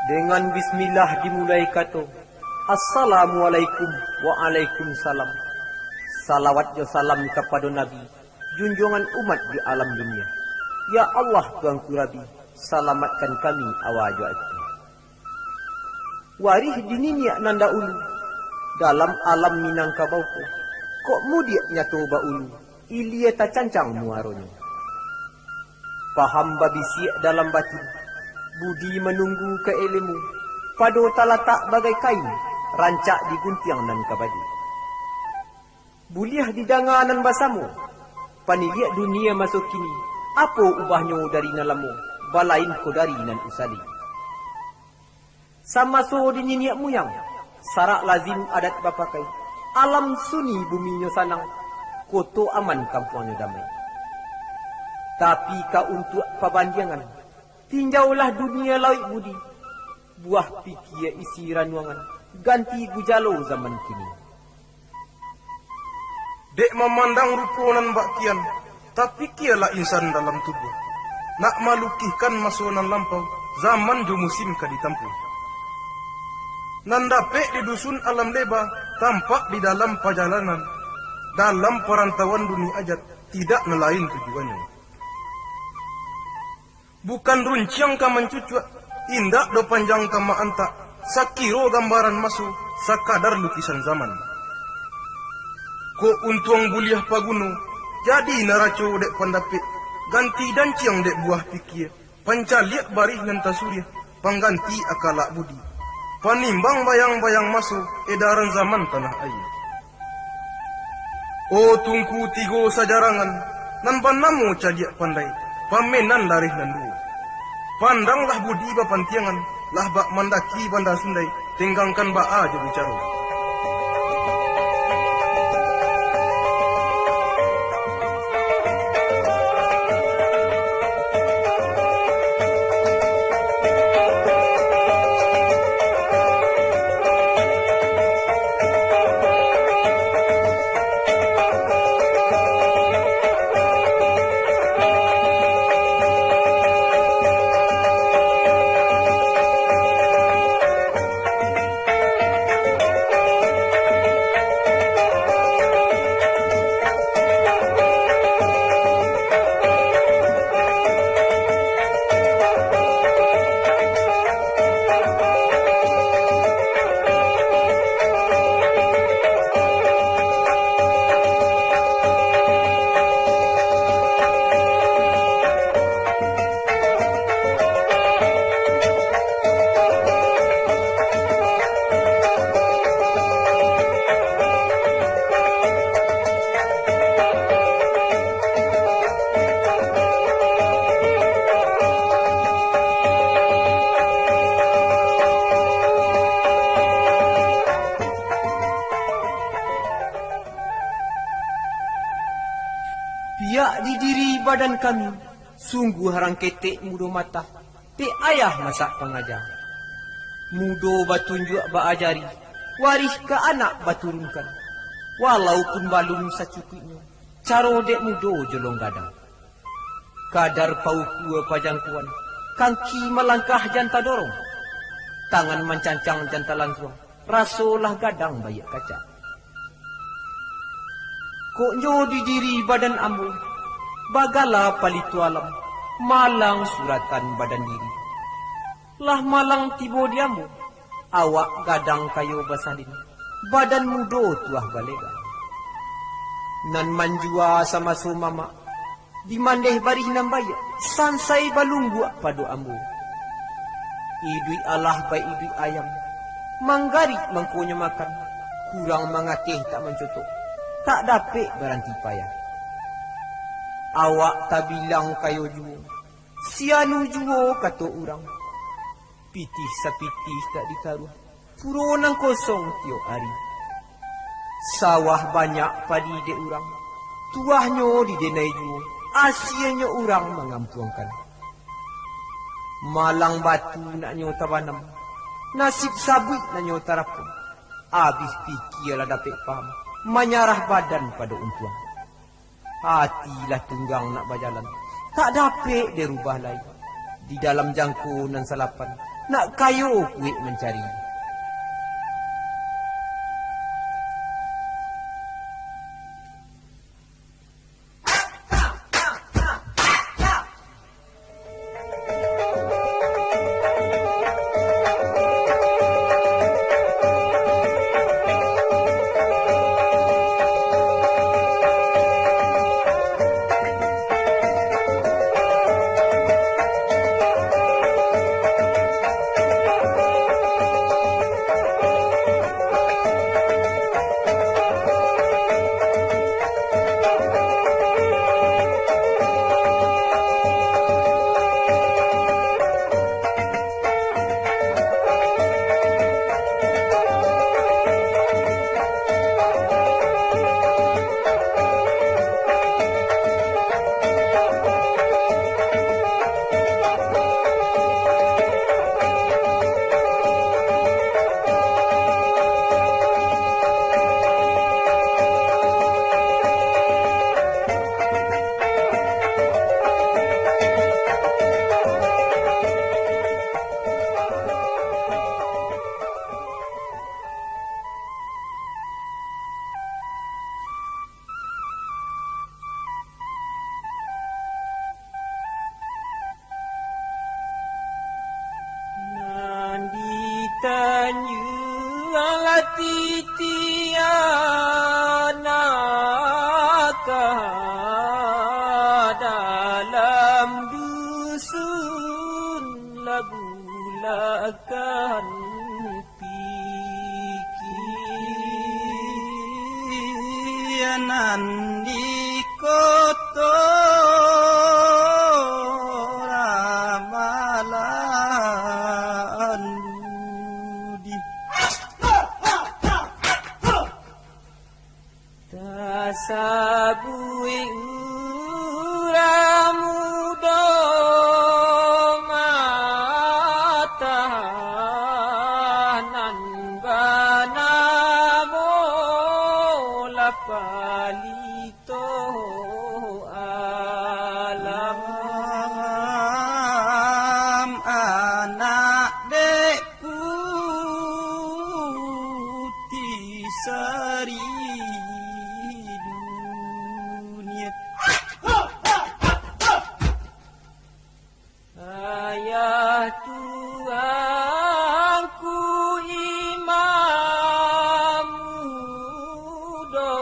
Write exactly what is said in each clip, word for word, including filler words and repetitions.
Dengan bismillah dimulai kato, "Assalamualaikum." "Waalaikumsalam." Salawat jo salam kapado Nabi, junjuangan umat di alam dunia. Ya Allah, Tuanku Rabi, salamatkan kami awa jo ati. Warih di niniak nan daulu, dalam alam Minangkabau ko, kok mudiak nyato baulu, ilia tacancang muaronyo. Paham babisiak dalam batin, budi manunggu ka ilmu, pado talatak bagai kain, rancak diguntiang nan ka baju. Buliah didanga nan basamo, paniliak dunia maso kini, apo ubahnyo dari nan lamo, balain ko dari nan usali. Samaso di niniak muyang, sarak lazim adat bapakai, alam sunyi buminyo sanang, koto aman kampuangnyo damai. Tapi ka untuak pabandiangan, tinjaulah dunia lauik budi, buah pikia isi ranuangan, ganti gujalo zaman kini. Dek mamandang rupo nan bak kian, tapikialah insan dalam tubuah. Nak malukihkan maso nan lampau, zaman jo musim ka ditampuah. Nan dapek didusun alam leba, tampak di dalam pajalanan. Dalam parantauan dunia ajat, tidak nan lain tujuannyo. Bukan runciang ka mancucuak, indak do panjang ka ma-antak, sakiro gambaran maso, sakadar lukisan zaman. Kok untuang buliah paguno, jadi naraco dek pandapek, ganti danciang dek buah pikia, pancaliak barih nan tasuriah, pangganti akalak budi, panimbang bayang-bayang maso, edaran zaman tanah aia. Oh Tungku Tigo Sajarangan, nan banamo Cadiak Pandai, pamenan lareh nan duo. Pandanglah budi bapantiangan, lah bak mandaki Banda Sundai, tenggangkan baa jo bicaro. Piak di diri badan kami, sungguah rang ketek mudo matah, dek ayah masak pangaja. Mudo batunjuak baajari, warih ka anak baturunkan. Walaupun balun sacukuiknyo, caro dek mudo jolong gadang. Kadar paukua pajangkuan, kaki malangkah jan tadorong, tangan mancancang jan talansuang, raso lah gadang baiak kacak. Kok nyo di diri badan ambo, bagala palito alam, malang suratan badan diri. Lah malang tibo di ambo, awak gadang kayo basalin, badan mudo tuah balega. Nan manjua samaso mamak, dimandeh barih nan baiak, sansai balungguak pado ambo. Iduik alah baiduik ayam, manggarik mangkonyo makan, kurang mangateh tak mancotok, tak dapek baranti payah. Awak tabilang kayo juo, sianu juo kato urang. Pitih sapitih tak ditaruah, puro nan kosong tiok ari. Sawah banyak padi dek urang, tuahnyo didenai juo, asianyo urang mangampuangkan. Malang batu nak nyo tabanam, nasib sabuik nak nyo tarapun. Abih pikia lah dapek paham, manyarah badan pado untuang. Ati lah tunggang nak bajalan, tak dapek dirubah lai. Di dalam jangko nan salapan, Nak kayo kuik mancari. Nan di tanjuang lah titian, ka dalam dusun lah bulakan pikiran. Nan di koto ramalan budi. Tasabuik urang mudo matanan banamo lah palito alam, anak dek Puti Sari Dunia. Ayah tuanku Imam Mudo,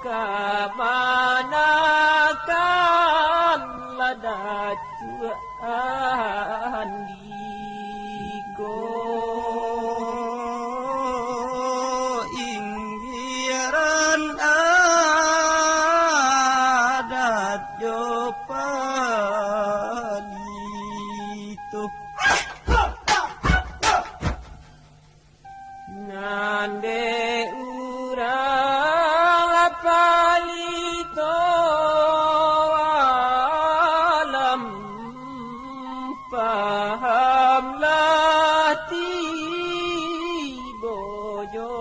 kamanakan lah Datuak Andiko, inggiran adat jo palito. Nan dek urang lah palito alam, paham lah tibo jo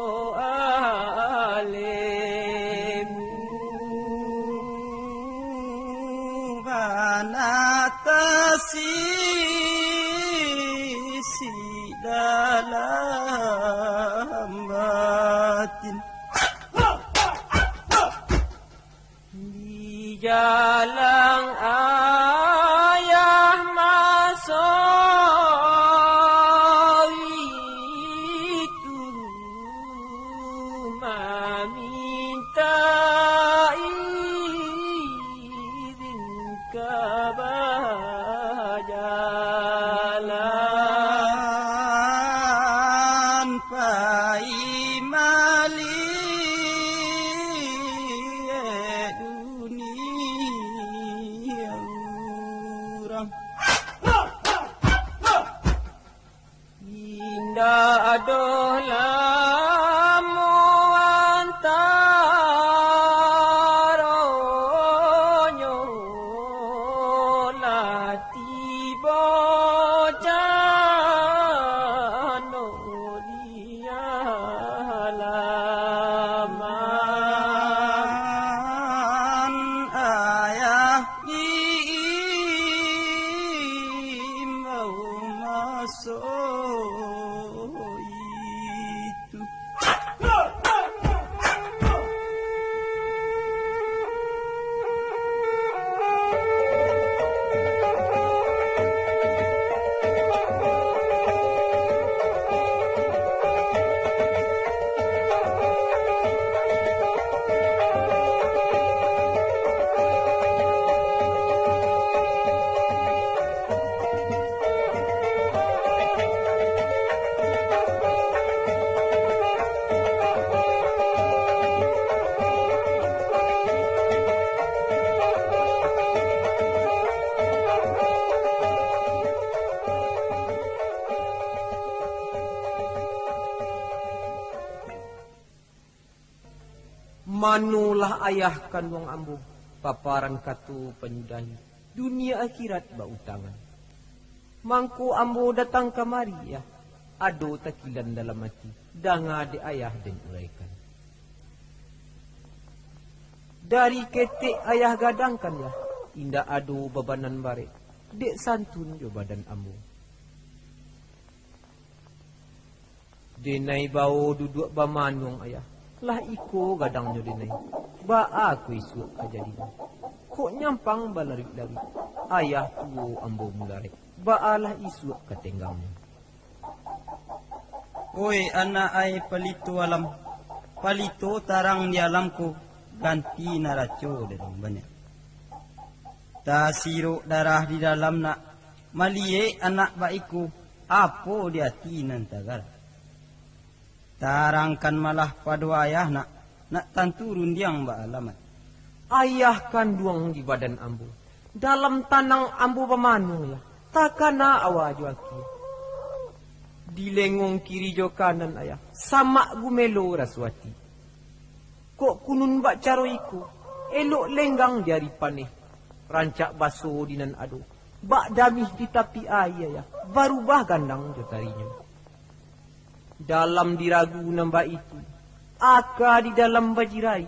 alemu. Bana tasisi dalam batin. Di jalang ayah maso itu maminta izin ka bajalan pai maliek dunia urang. Indak doh lamo antaronyo, lah tibo jano di alaman. Ayah diimbau So itu. Manolah ayah kanduang ambo, paparan kato panyudahi, dunia akhirat bautangan. Mangko ambo datang kamari, yah, ado takilan dalam ati, danga dek ayah den uraikan. Dari ketek ayah gadangkan, yah, indak ado babanan barek, dek santun jo badan ambo. Denai bao duduak bamanuang ayah, lah iko gadangnyo denai. Baa ko isuak ka jadinyo? Kok nyampang balaruik-laruik, ayah tuo ambo mularek, baalah isuak ka tenggangnyo? Oi anak ai palito alam, palito tarang di alam ko, ganti naraco den banyak. Tasirok darah di dalam nak, maliek anak baiko, apo di ati nan tagara. Tarangkan malah pado ayah nak, nak tantu rundiang baalamat. Ayah kanduang di badan ambo, dalam tanang ambo bamanuang, yah, takana awa jo akie. Di lengong kiri jo kanan ayah, samak gumelo raso ati. Kok kunun bak caro iko, elok lenggang di ari paneh, rancak baso di nan ado, bak damih di tapi aia, yah, barubah gandang jo tarinyo. Dalam diragu nan baitu, aka di dalam bajirai,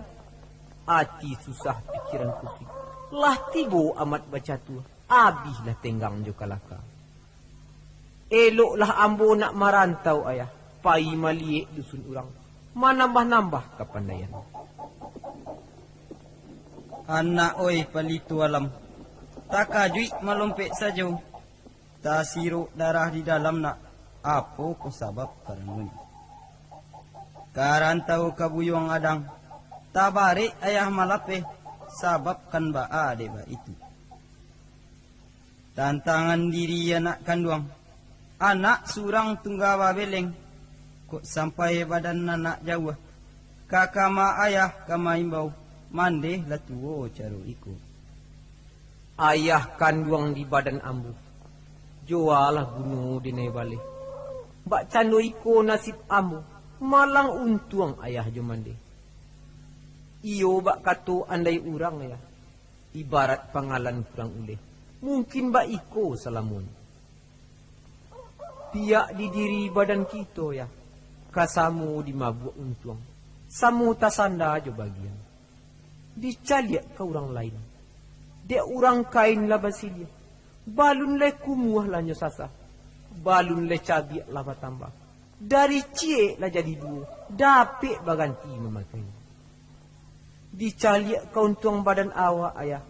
ati susah pikiran kusuik, lah tibo amat bacatua, abihlah tenggang jo kalaka. Eloklah ambo nak marantau, ayah, pai maliek dusun urang, manambah-nambah kapandaian. Anak oi palito alam, takajuik malompek sajo, tasirok darah di dalam nak, apo ko sabab karanonyo? Karantau ka buyuang adang, tabarek ayah malapeh, sabab kan baa dek baitu. Tantangan diri anak kanduang, anak surang tungga babeleng, kok sampai badan anak jauah, ka kama ayah ka maimbau, mandeh lah tuo caro iko. Ayah kanduang di badan ambo, joalah guno denai baleh. Bak cando iko nasib ambo, malang untuang ayah jo mandeh. Iyo bak kato andai urang, yah, ibarat pangalan kurang uleh, mungkin bak iko salamonyo. Piak di diri badan kito, yah, ka samo dimabuak untuang, samo tasanda jo bagian. Dicaliak ka urang lain, dek urang kain lah basiliah, balun lai kumuah lah nyo sasah, balun lai cabiak lah batambah, dari ciek lah jadi duo, dapek baganti mamakai. Dicaliak ka untuang badan awak, ayah,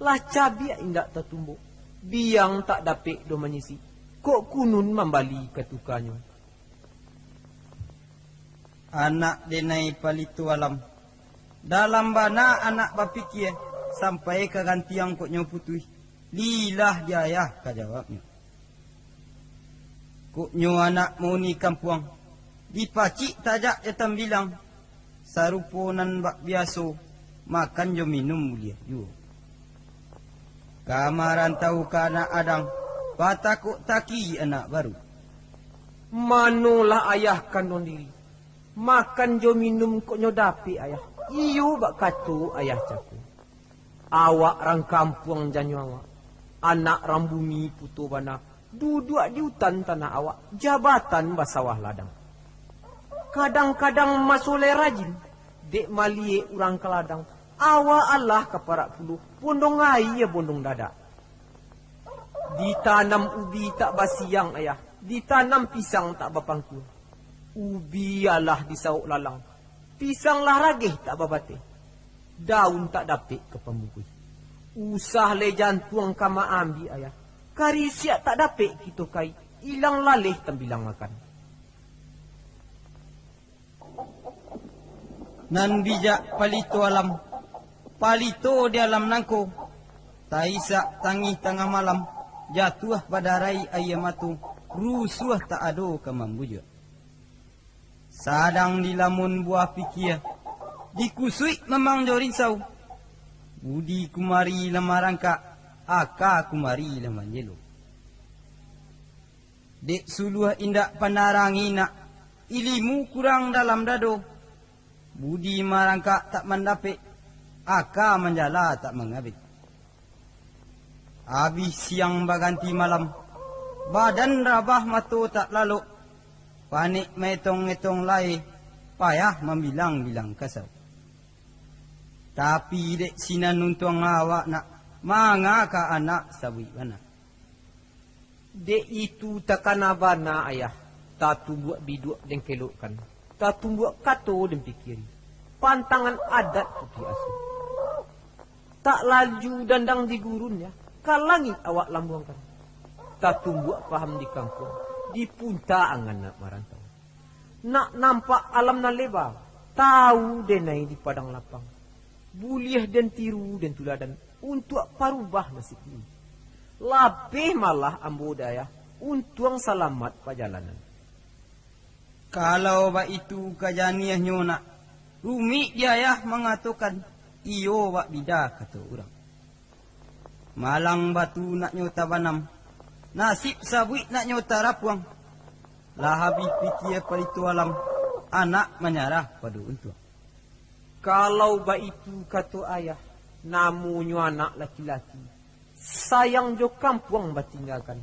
lah cabiak indak tatumbok, biang tak dapek doh manyisik, kok kunun mambali ka tukanyo. Anak denai palito alam, dalam bana anak bapikia, sampai ka gantiang kok nyo putuih, lilah di ayah ka jawabnyo. Kok nyo anak mauni kampuang, dipacik tajak jo tambilang, sarupo nan bak biaso, makan jo minum buliah juo. Ka marantau ka anak adang, patakok taki anak baru. Manolah ayah kanduang diri, makan jo minum kok nyo dapek ayah, iyo bak kato ayah cako. Awak rang kampuang janyo awak, anak rang bumi puto bana, duduak di utan tanah awak, jabatan basawah ladang. Kadang-kadang maso lai rajin, dek maliek urang ka ladang, awak alah ka parak pulo, bondong aia bondong dadak. Ditanam ubi tak basiang ayah, Ditanam pisang tak bapangkua, ubi alah disawok lalang, pisang lah rageh tak babateh, daun tak dapek ka pambungkuih. Usah lai jantuang ka maambiak, Ayah, karisiak tak dapek kito kai, ilang laleh tambilang makan. Nan bijak palito alam, palito di alam nangko, taisak tangih tangah malam, jatuah badarai aia mato, rusuah tak ado ka mambujuak. Sadang dilamun buah pikia, dikusuik mamang jo rinsau, budi kumari lah marangkak, aka kumari lah manjelo. Dek suluah indak pandarangi nak, ilimu kurang dalam dado. Budi marangkak tak mandapek, aka manjala tak mangabek. Abih siang baganti malam, badan rabah mato tak lalok, panek maetong-etong lai, payah mambilang-bilang kasau. Tapi dek sinan untuang awak nak, manga ka anak sabuik bana. Dek itu takana bana, Ayah, tatumbuak biduak den kelokkan, tatumbuak kato den pikiari, pantangan adat putiah asuh. Tak laju dandang di gurun, Yah, ka langik awak lambuangkan. Tatumbuak paham di kampuang, di punta angan nak marantau. Nak nampak alam nan leba, tawu denai di padang lapang. Buliah den tiru den tuladan, untuak parubah nasib diri. Labih malah ambo dek Ayah, untuang salamat pajalanan. Kalau baitu ka janiahnyo nak, rumik di Ayah mangatokan, iyo bak bida kato urang. Malang batu naknyo tabanam, nasib sabuik naknyo tarapuang. Lah abih pikia palito alam, anak manyarah pado untuang. Kalau baitu kato Ayah, namonyo anak laki-laki, sayang jo kampuang batinggakan.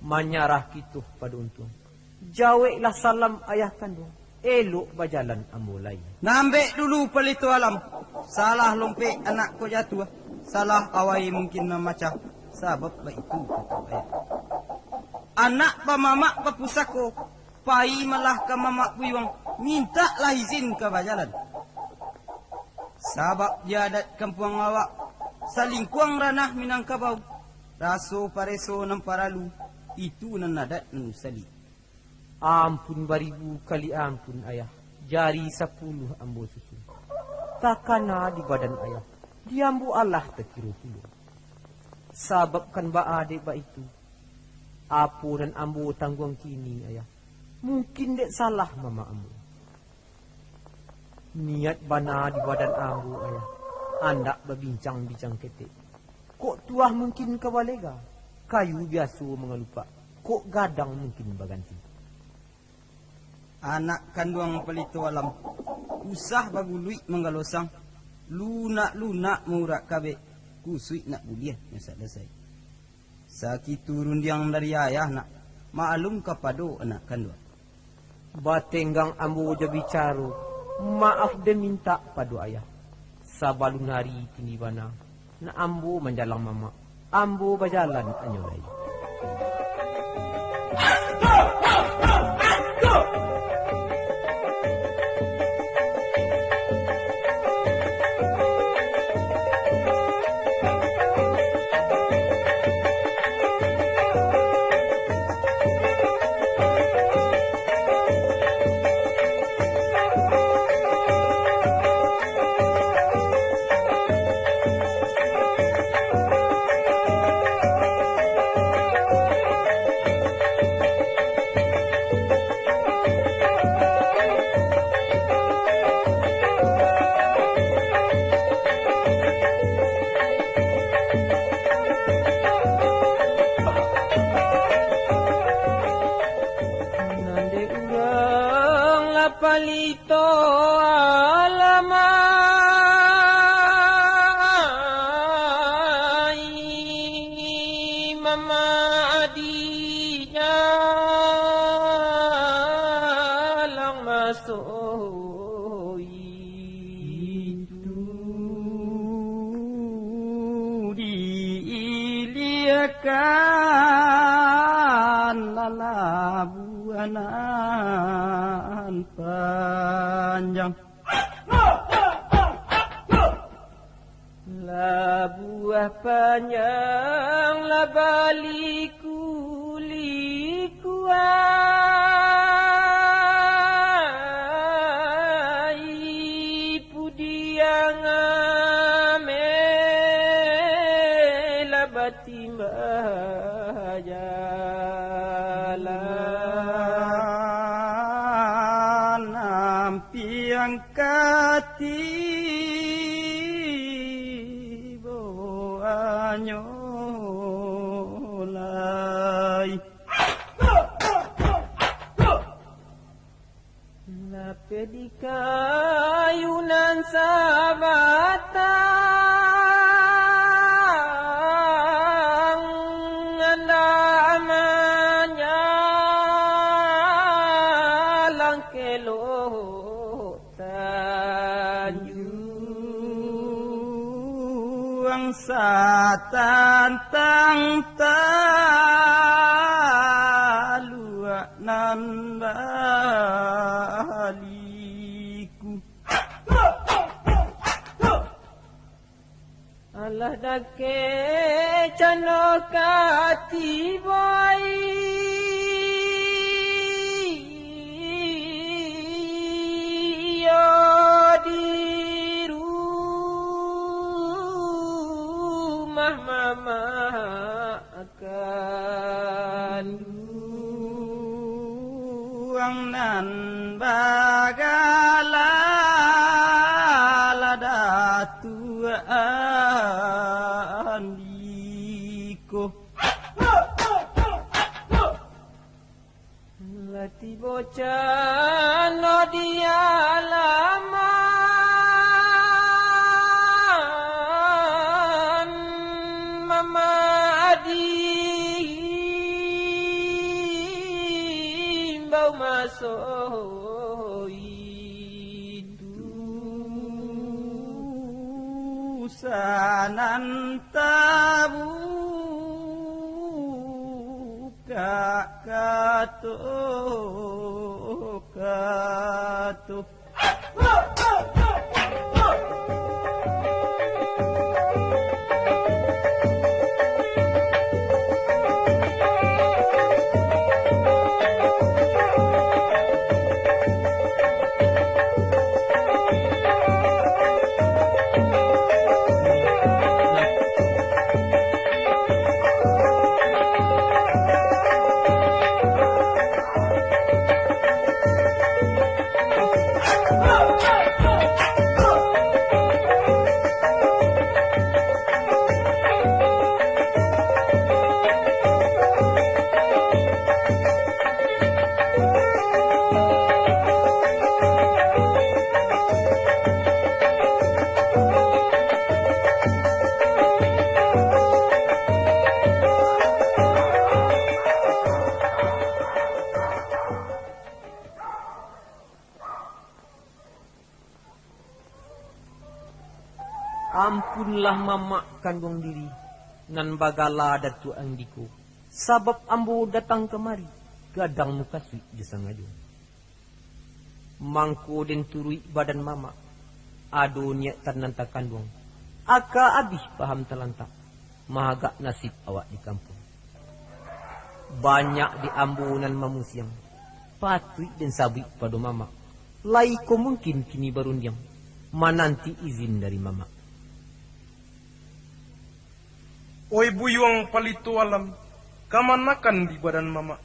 Manyarah kito pado untuang. Jaweklah salam ayah kanduang, elok bajalan ambo lai. Nambek dulu palito alam, salah lompek anak ko jatuah, salah awai mungkin mamacah, sabab baitu kato ayah. Anak bamamak bapusako, pai malah ka mamak buyuang, mintaklah izin ka bajalan. Sabab di adat kampuang awak, salingkuang ranah Minangkabau, raso pareso nan paralu, itu nan adat nan usali. Ampun baribu kali ampun, Ayah, jari sapuluah ambo susun. Takana di badan Ayah, di ambo alah takiro pulo. Sabab kan baa dek baitu, apo nan ambo tangguang kini, Ayah, mungkin dek salah mamak ambo. Niat bana di badan ambo, Ayah, andak babincang-bincang ketek. Kok tuah mungkin ka balega, kayu biaso mangalupak, kok gadang mungkin baganti. Anak kanduang palito alam, usah baguluik manggalosang, lunak-lunak maurak kabek, kusuik nak buliah nyo sadasai. Sakitu rundiang dari ayah nak, maklum kapado anak kanduang. Batenggang ambo jo bicaro, maaf den mintak pado ayah. Sabalun hari tindi bana, nak ambo manjalang mamak, ambo bajalan anyo lai. Nan dek urang lah palito alam ai, mamak adi jalang masoi. Itu diiliakan nan panjang. Labuah panjang lah baliku-liku ai, pudiang ameh lah batimba jalan. Ampiang ka tiboanyo lai. Lapeh di kayu nan sabatang, andak manyalang kelok tanjuang satantang taluak nan baliku. Alah dakek cando ka tibo ai, iyo di rumah mamak kanduang nan bagala Datuak Andiko. Lah tibo cando di alaman, mamak diimbau maso itu. Sanan tabu ka kato, kato. Ampunlah mamak kanduang diri, nan bagala Datuak Andiko, sabab ambo datang kamari, gadang mukasuik jo sangajo. Mangko den turuik badan mamak, ado niat tanan takanduang, aka abih paham talantak, mahagak nasib awak di kampuang. Banyak di ambo nan mamusiang, patuik den sabuik pado mamak, lai ko mungkin kini barundiang, mananti izin dari mamak. Oi buyuang palito alam, kamanakan di badan mamak?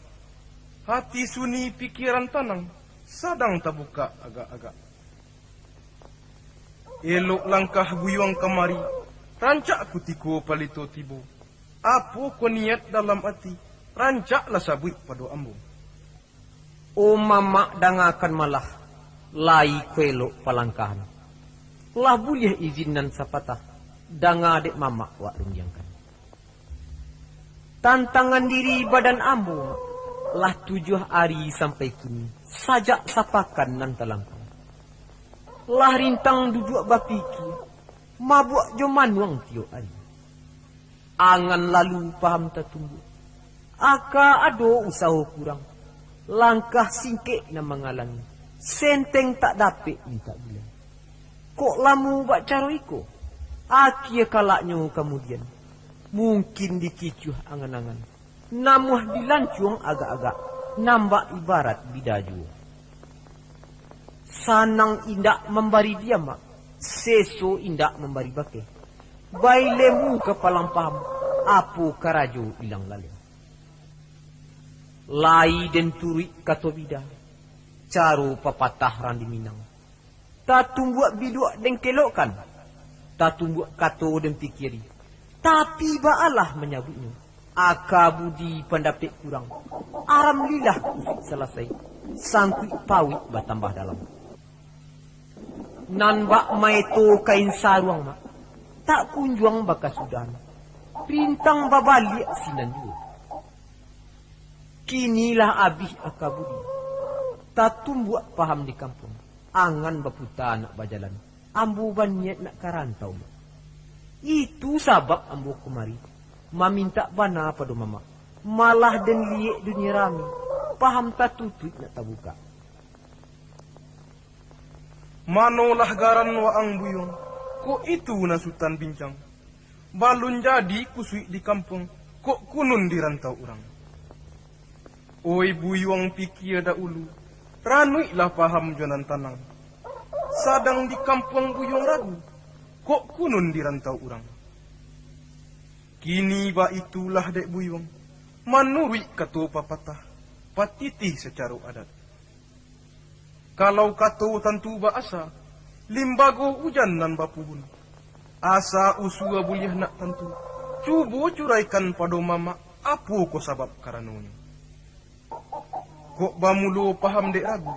Hati sunyi, pikiran tanang, sadang tabukak agak-agak. Elok langkah buyuang kamari, rancak kutiko palito tibo. Apo ko niat dalam ati, rancaklah sabuik pado ambo. O mamak, dangakan malah, lai ko elok palangkahan. Lah buliah izin nan sapatah, danga dek mamak wak rundiangkan. Tantangan diri badan ambo, Mak, lah tujuah ari sampai kini, sajak sapakan nan talampau. Lah rintang duduak bapikia, mabuak jo manuang tiok ari. Angan lalu paham tatumbuak, aka ado usaho kurang. Langkah singkek nan mangalangi, senteng tak dapek mintak gulai. Kok lamo bak caro iko, akie kalaknyo kamudian, mungkin dikicuah angan-angan, namuah dilancuang agak-agak, nan bak ibarat bida juo. Sanang indak mambari diamak, seso indak mambari bakeh. Bailemu kapalang paham, apo karajo ilang laleh. Lai den turuik kato bida, caro papatah rang di Minang. Tatumbuak biduak den kelokkan, tatumbuak kato den pikiari. Tapi baalah manyabuiknyo, aka budi pandapek kurang, aram lilah kusuik salasai, sangkuik pauik batambah dalam. Nan bak maeto kain saruang mak, tak kunjuang bakasudahan, rintang babaliak sinan juo. Kini lah abih aka budi, tatumbuak paham di kampuang, angan baputa nak bajalan, ambo baniaik nak ka rantau mak. Itu sabab ambo kamari mamintak bana pado mamak, malah den liek dunia rami, paham tatutuik nak tabukak. Manolah garan waang buyuang, kok itu nan Sutan bincang. Balun jadi kusuik di kampuang, kok kunun di rantau urang. Oi buyuang pikia dahulu, ranuiklah paham jo nan tanang. Sadang di kampuang buyuang ragu, kok kunun di rantau urang. Kini baitulah dek buyuang, manuruik kato papatah, patitih sacaro adat. Kalau kato tantu ba-asa, limbago ujan nan bapuhun. Asa usua buliah nak tantu, cubo curaikan pado mamak, apo ko sabab karanonyo. Kok bamulo paham dek ragu,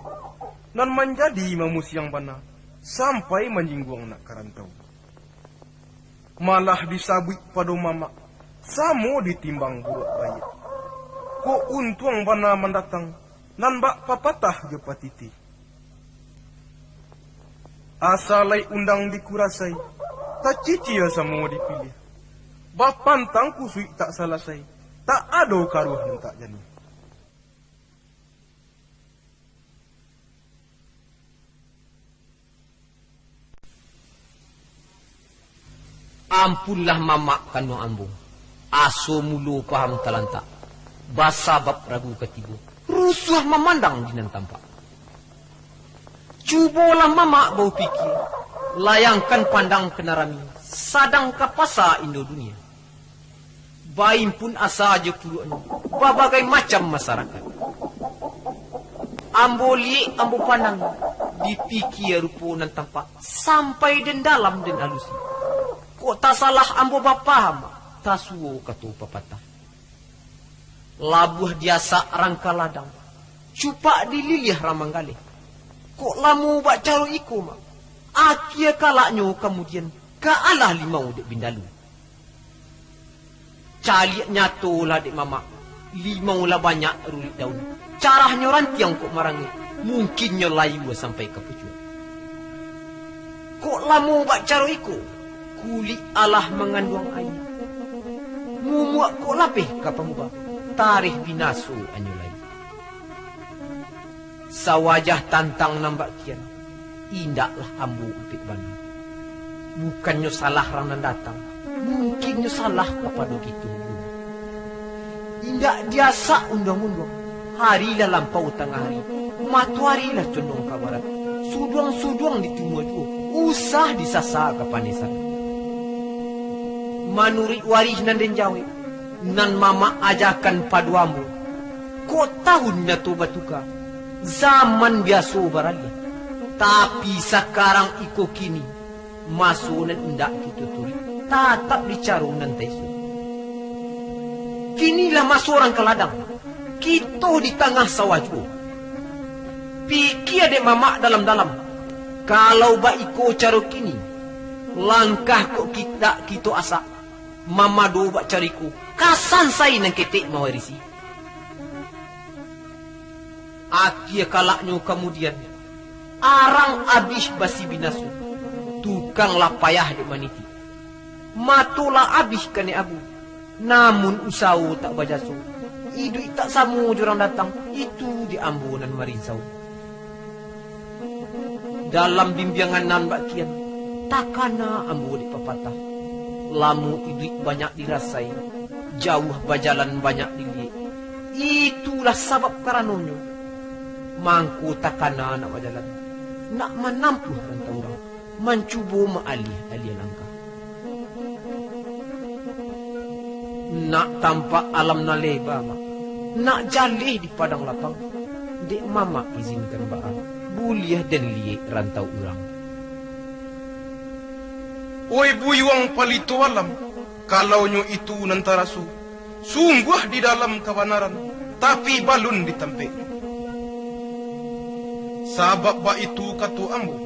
nan manjadi mamusiang bana, sampai manjingguang nak ka rantau. Malah disabuik pado mamak, samo ditimbang buruak baiak. Kok untuang bana mandatang, nan bak papatah jo patitih. Asa lai undang dikurasai, tacicia samo dipiliah. Bapantang kusuik tak salasai, tak ado karuah nan tak janiah. Ampunlah mamak kanduang ambo, aso mulo paham talantak, basabab ragu katibo, rusuah mamandang di nan tampak. Cubolah mamak baupikia, layangkan pandang ka nan rami, sadang ka pasa indo dunia. Baimpun asa jo puruaknyo, babagai macam masarakat. Ambo liek, ambo pandang, dipikia rupo nan tampak, sampai den dalam den alusi. Kok tasalah ambo bapaham, tasuo kato papatah. Labuah diasak rang ka ladang, cupak dililiah rang manggaleh. Kok lamo bak caro iko, mak? Akia kalaknyo kamudian, ka alah limau dek bindalu. Caliak nyato lah dek mamak, limau lah banyak rurik daun. Carahnyo rantiang kok marangeh, mungkinnyo layua sampai ka pucuak. Kok lamo bak caro iko, kulik alah manganduang aia. Mumuak kok lapeh ka pamuba, tareh binaso anyo lai. Sawajah tantang nan bak kian, indaklah ambo upek bana. Bukannyo salah rang nan datang, mungkinnyo salah kapado kito juo. Indak diasak unduang-unduang, hari lah lampau tangah hari, matoari lah condong ka barat, suduang-suduang di timua juo, usah disasa ka panesan. Manuruik warih nan den jawek, nan mamak ajakan pado ambo, kok tahun nyato batuka, zaman biaso baraliah. Tapi sakarang iko kini, maso nan indak kito turuik, tatap di caro nan taisuak. Kini lah maso rang ka ladang, kito di tangah sawah juo. Pikia dek mamak dalam-dalam, kalau baiko caro kini, langkah kok indak kito asak, mamado bak caro iko, ka sansai nan ketek mawarisi. Akia kalaknyo kamudian, arang abih basi binaso, tukang lah payah dek maniti. Mato lah abih kanai abu, namun usawo tak bajaso. Iduik tak samo jo urang datang, itu di ambo nan marisau. Dalam bimbiangan nan bak kian, takana ambo dek papatah. Lamo iduik banyak dirasai, jauah bajalan banyak diliek. Itulah sabab karanonyo, mangko takana nak bajalan, nak manampuah rantau urang, mancubo maaliah-aliah langkah. Nak tampak alam nan leba, Mak. Nak jaleh di padang lapang. Dek Mamak izinkan baa, buliah den liek rantau urang. Oi buyuang palito alam, kalaunyo itu nan taraso, sungguah di dalam kabanaran, tapi balun di tampeknyo. Sabab baitu kato ambo,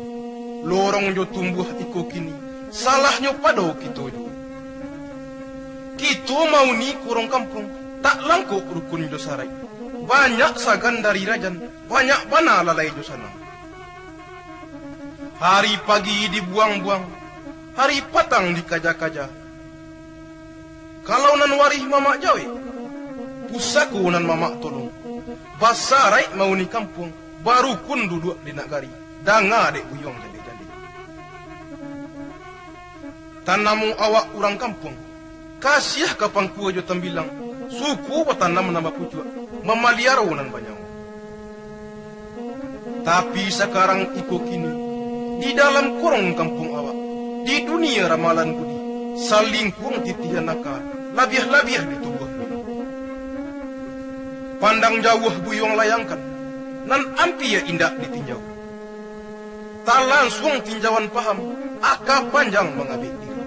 lorong jo tumbuah iko kini, salahnyo pado kito juo. Kito mauni kurong kampuang, tak langkok rukun jo saraik. Banyak sagan dari rajan, banyak bana lalai jo sanang. Hari pagi dibuang-buang, hari patang dikaja-kaja. Kalau nan warih mamak jawek, pusako nan mamak tolong, basaraik mauni kampuang, barukun duduak di nagari, danga dek buyuang jaleh-jaleh. Tanamo awak urang kampuang, kasiah ka pangkua jo tambilang, suko batanam nan bapucuak, mamaliaro nan banyawa. Tapi sakarang iko kini, di dalam korong kampuang awak, di dunia ramalan budi, salingkuang titihan aka, labiah-labiah di tubuah buyuang. Pandang jauah buyuang layangkan, nan ampia indak ditinjau. Talansuang tinjauan paham, aka panjang mangabek diri.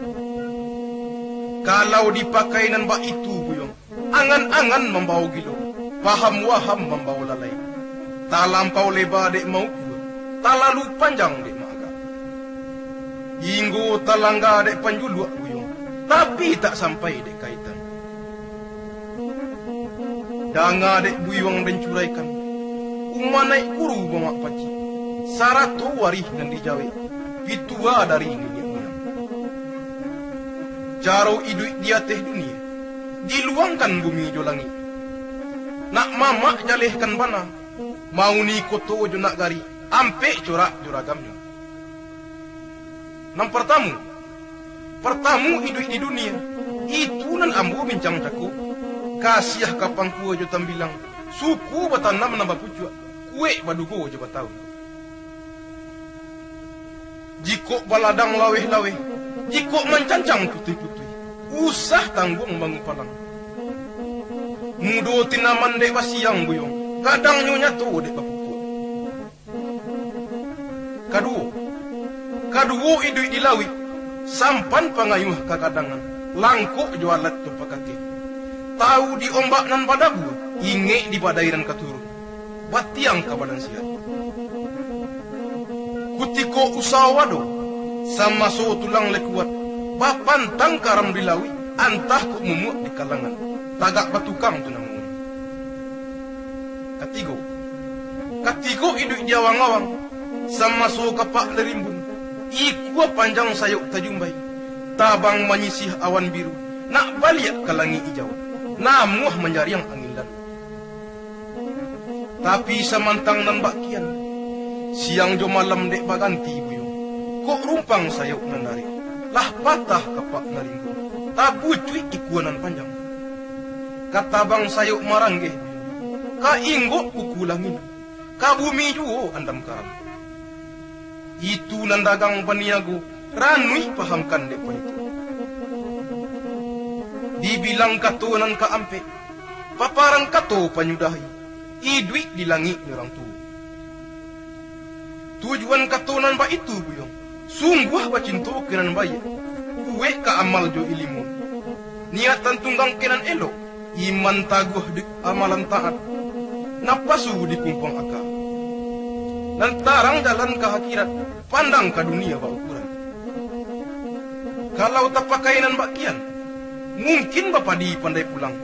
Kalau dipakai nan baitu buyuang, angan-angan mambawo gilo, paham-waham mambawo lalai. Talampau leba dek maukua, talalu panjang dek maagak. Inggo talangga dek panjuluak buyuang, tapi tak sampai dek kaitan. Danga dek buyuang den curaikan, umanaik guru mamak pacik, sarato warih nan dijawek, pitua dari niniak muyang. Caro iduik di ateh dunia, diluangkan bumi jo langik. Nak mamak jalehkan bana, mauni koto jo nagari, ampek corak jo ragamnyo. Nan partamu, partamu iduik di dunia, itu nan ambo bincang cako, kasiah ka pangkua jo tambilang, suko batanam nan bapucuak, kuek badugo jo batawun. Jikok baladang laweh-laweh, jikok mancancang putuih-putuih, usah tangguang mangupalang. Mudo tinaman dek basiang buyuang, gadangnyo nyato dek bapupuak. Kaduo, kaduo iduik di lauik, sampan pangayuah kagadangan, langkok jo alat jo pakakeh. Tawu di ombak nan badabua, ingek di badai nan ka turun, batiang ka badan sihat. Kutiko usawo ado, samaso tulang lai kuat, bapantang karam di lauik, antah kok mumuak di kalangan, tagak batukang tu namonyo. Katigo, katigo iduik di awang-awang, samaso kapak lai rimbun, ikua panjang sayok tajumbai, tabang manyisih awan biru, nak baliak ka langik ijau, namuah manjariang angin lalu. Tapi samantang nan bak kian, siang jo malam dek baganti buyuang, kok rumpang sayok nan dareh, lah patah kapak nan rimbun, tabucuik ikua nan panjang. Ka tabang sayok maranggeh, ka inggok kuku langin, ka bumi juo andam karam. Itu nan dagang paniago, ranuik pahamkan dek panituak. Dibilang kato nan kaampek, paparan kato panyudahi, iduik di langik urang tuo. Tujuan kato nan baitu buyuang, sungguah bacinto ka nan baiak, kuek ka amal jo ilimu, niatan tunggang ka nan elok, iman taguah di amalan taat, napasu di kumpuang aka. Nan tarang jalan ka akhirat, pandang ka dunia baukuran. Kalau tapakai nan bak kian, mungkin bapadi pandai pulang,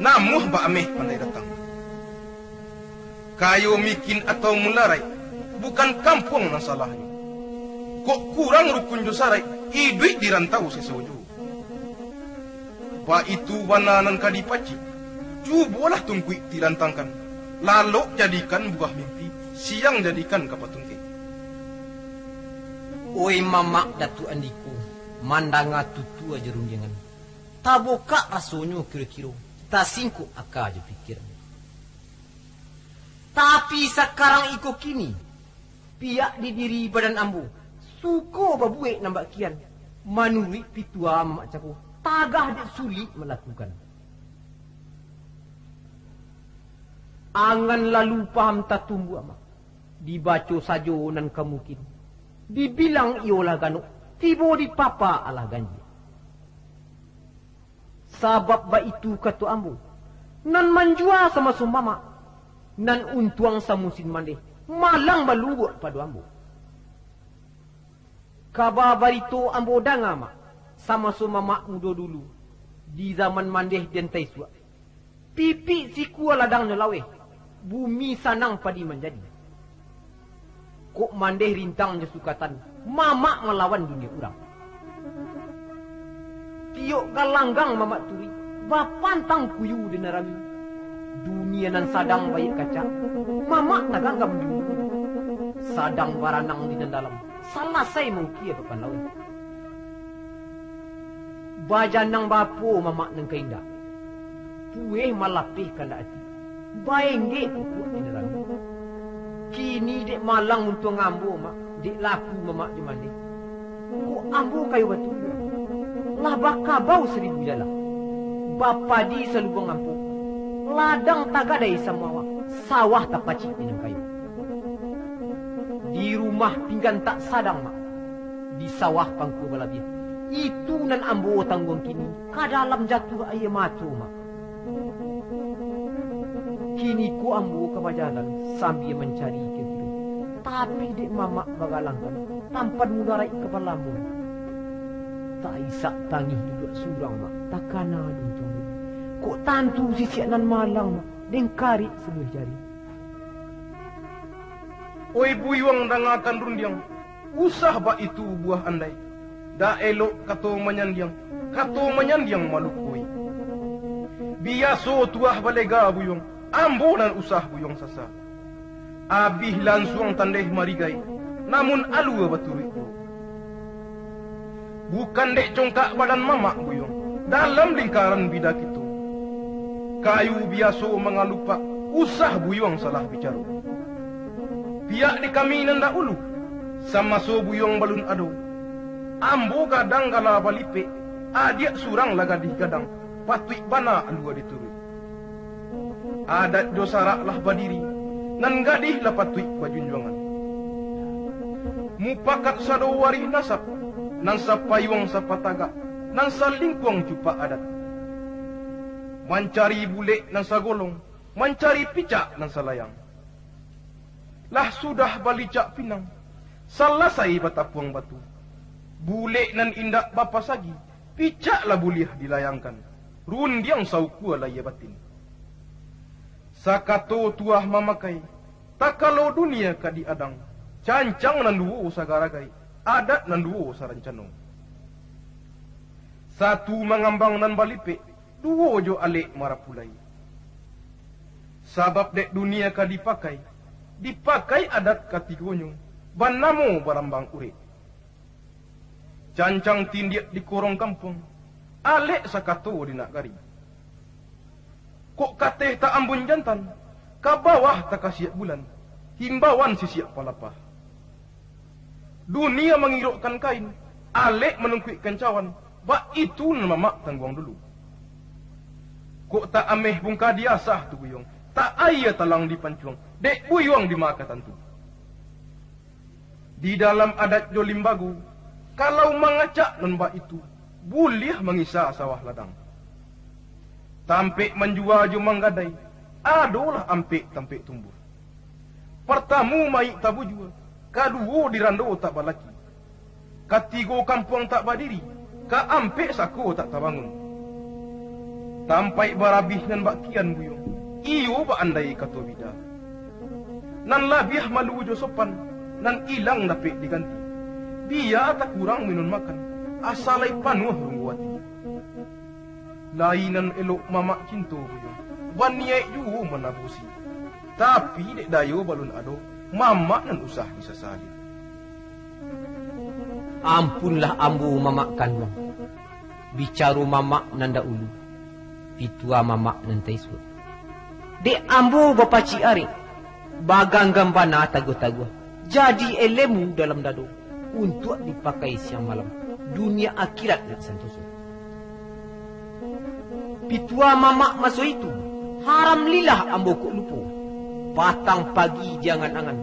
namuah baameh pandai datang. Kayo mikin atau mularaik, bukan kampuang nan salahnyo. Kok kurang rukun jo saraik, iduik di rantau seso juo. Baitu bana nan ka dipacik, Cubolah tungkuik tilantangkan, lalok jadikan buah mimpi, siang jadikan kapa tungkek. Oi mamak Datuak Andiko, mandanga tutua jo rundiangan, tabokak rasonyo kiro-kiro, tasingkok aka jo pikiran. Tapi sakarang iko kini, pihak di diri badan ambo, suko babuwek nan bak kian, manuruik pitua mamak cako, tagah dek sulik malakukan. Angan lalu paham tatumbuak, Mak. Dibaco sajo nan ka mungkin. Dibilang iyo lah ganok, tibo di papa alah ganjia. Sabab baitu kato ambo, nan manjua samaso mamak, nan untuang samusin mandeh, malang balubuak pado ambo. Kaba barito ambo danga, Mak, samaso mamak mudo dulu, di zaman mandeh den taisuak. Pipik sikua ladangnyo laweh, bumi sanang padi manjadi. Kok mandeh rintang jo sukatan, mamak malawan dunia urang. Tiok galanggang mamak turuik, bapantang kuyu di nan rami. Dunia nan sadang baiak kacak, mamak taganggam di ulu. Sadang baranang di nan dalam, salasai maukia papan laweh. Bajanang bapo mamak nan ka indak, pueh malapeh kandak ati, baenggek pupuak di nan rami. Kini dek malang untuang ambo, Mak, dek laku mamak jo mandeh. Kok ambo kayo batu, lah bakabau saribu jala, bapadi salubuang ampo, ladang tagadai samo awak, sawah tapacik di nan kayo. Di rumah pinggan tak sadang, Mak, di sawah pangkua balabiah. Itu nan ambo tangguang kini, ka dalam jatuah aia mato, Mak. Kini ko ambo ka bajalan sambia mancari kiro-kiro, tapi dek mamak bagalangkan, tampan mudaraik kapalo ambo. Taisak tangih duduak surang, Mak, takana di untuang bibia. Kok tantu sisiak nan malang, Mak, deng karek saluweh jari. Oi buyuang, dangakan rundiang, usah baitu buah andai. Dak elok kato manyandiang, kato manyandiang malukoi. Biaso tuah balega buyuang, ambo nan usah buyuang sasa. Abih lansuang tandeh marigai, namun alua baturuik juo. Bukan dek congkak badan mamak buyuang, dalam lingkaran bida kito. Kayu biaso mangalupak, usah buyuang salah bicaro. Pihak di kami nan dahulu, samaso buyuang balun ado, ambo gadang gala balipek, adiak surang lah gadih gadang, patuik bana alua dituruik. Adat jo sarak lah badiri, nan gadih lah patuik bajunjuangan. Mupakat sado warih nasab, nan sapayuang sapatagak, nan salingkuang cupak adat. Mancari bulek nan sagolong, mancari picak nan salayang. Lah sudah balicak pinang, salasai batapuang batu. Bulek nan indak bapasagi, picak lah buliah dilayangkan, rundiang saukua lahia batin. Sakato tuah mamakai, takalo dunia ka diadang, cancang nan duo sagaragai, adat nan duo sarancano. Satu mangambang nan balipek, duo jo alek marapulai. Sabab dek dunia ka dipakai, dipakai adat katigonyo, banamo barambang urek. Cancang tindiak di korong kampuang, alek sakato di nagari. Kok kateh taambun jantan, ka bawah takasiak bulan, himbauan sisiak palapah. Dunia mangirokkan kain, alek manungkuikkan cawan, baitu nan mamak tangguang dulu. Kok tak ameh bungka diasah tu buyuang, tak aia talang dipancuang, dek buyuang di ma ka tantu. Di dalam adat jo limbago, kalau mangacak nan baitu, buliah mangisa sawah ladang. Tampek manjua jo manggadai, adolah ampek tampek tumbuah. Partamu mayik tabujua, kaduo dirando tak balaki, katigo kampuang tak badiri, kaampek sako tak tabangun. Tampaik barabih nan bak kian buyuang, iyo baandai kato bida. Nan labiah malu jo sopan, nan ilang dapek diganti. Bia takurang minun makan, asa lai panuah runggu ati. Lai nan elok mamak cinto buyuang. Baniaik juo manabusi, tapi dek dayo balun ado, mamak nan usah disasali. Ampunlah ambo mamak kanduang, bicaro mamak nan daulu, pitua mamak nan taisuak. Dek ambo bapacik arek, baganggam bana taguah-taguah, jadi elemu dalam dado, untuak dipakai siang malam, dunia akhirat nak santoso. Pitua mamak maso itu, haram lilah ambo kok lupo, patang pagi diangan-angan,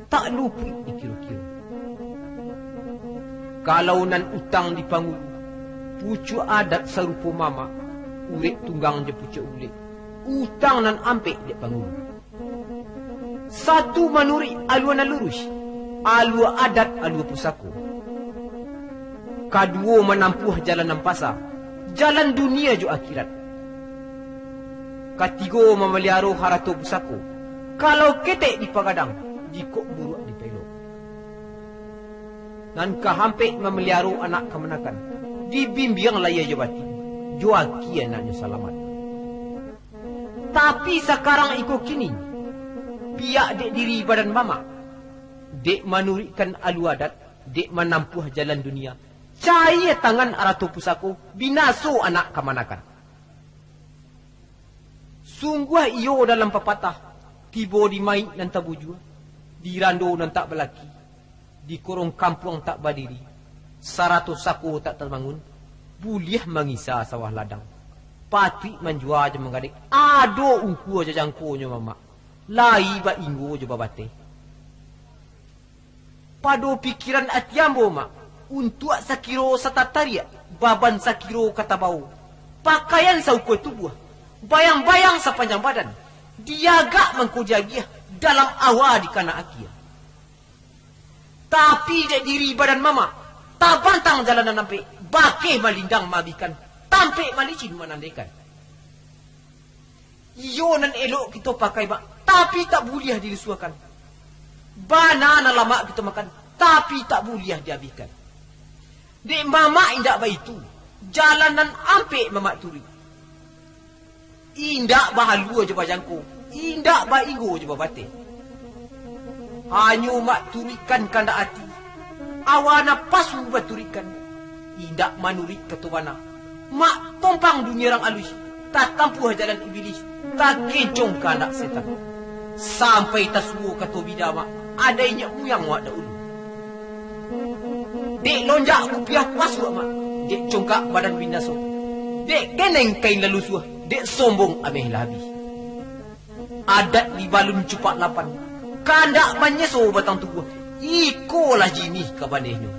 tak lupuik dikiro-kiro. Kalau nan utang di pangulu, pucuak adat sarupo mamak, urek tunggang jo pucuak bulek, utang nan ampek dek pangulu. Satu manuruik alua nan luruih, alua adat alua pusako. Kaduo manampuah jalan nan pasa, jalan dunia jo akhirat. Katigo mamaliaro harato pusako, kalau ketek dipagadang, jikok buruak dipaelok. Nan kaampek mamaliaro anak kamanakan, dibimbiang layia jo batin, jo aki anaknyo salamat. Tapi sakarang iko kini, piyak dek diri badan mamak, dek manuruikkan alua adat, dek manampuah jalan dunia, caia tangan arato pusako, binaso anak kamanakan. Sungguah iyo dalam papatah, tibo di mayik nan tabujua, di rando nan tak balaki, di korong kampuang tak badiri, sarato sako tak tabangun, buliah mangisa sawah ladang. Patuik manjua jo manggadek, ado ungkua jo jangkonyo mamak, lai bainggo jo babateh. Pado pikiran ati ambo, Mak, untuak sakiro satatariak, baban sakiro ka tabao, pakaian saukua tubuah, bayang-bayang sapanjang badan, diagak mangko diagiah, dalam awa dikana akia. Tapi dek diri badan mamak, tabantang jalan nan ampek, bakeh malindang maabihkan, tampek malicin manandekan. Iyo nan elok kito pakai, Mak, tapi tak buliah dilusuahkan. Bana nan lamak kito makan, tapi tak buliah diabihkan. Dek mamak indak baitu, jalan nan ampek mamak turuik. Indak bahalua jo bajangko, indak bainggo jo babateh. Hanyo mak turuikkan kandak ati, awa napasu baturuikkan, indak manuruik kato bana. Mak tompang dunia rang aluih, tatampuah jalan ibilih, takencong kandak setan. Sampai tasuo kato bida mak, adai nyak muyang wak daulu. Dek lonjak kupiah pasuak mak, dek congkak badan binaso, dek keneng kain lalusuah, dek sombong ameh lah abih. Adat di balun cupak lapan, kandak manyeso batang tubuah, ikolah jinih kabanehnyo.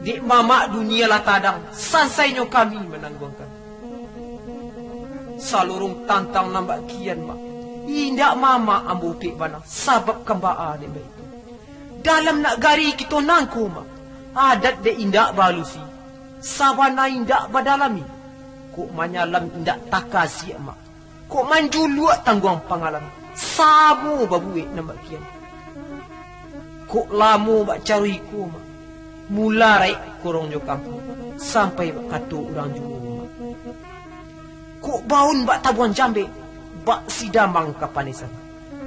Dek mamak dunia lah tadang, sansainyo kami manangguangkan. Salorong tantang nan bak kian, Mak, indak mamak ambo upek bana, sabab kambaa dek baitu. Dalam nagari kito nangko, Mak, adat dek indak baalusi, sabana indak badalami, kok manyalam indak takasiak, Mak. Kok manjuluak tangguang pangalan, samo babuek nan bak kian. Kok lamo bak caro iko, Mak, mula raik korong jo kampuang, sampai bak kato urang juo, Mak. Kok baun bak tabuang jambek, bak sidamang kapanisan.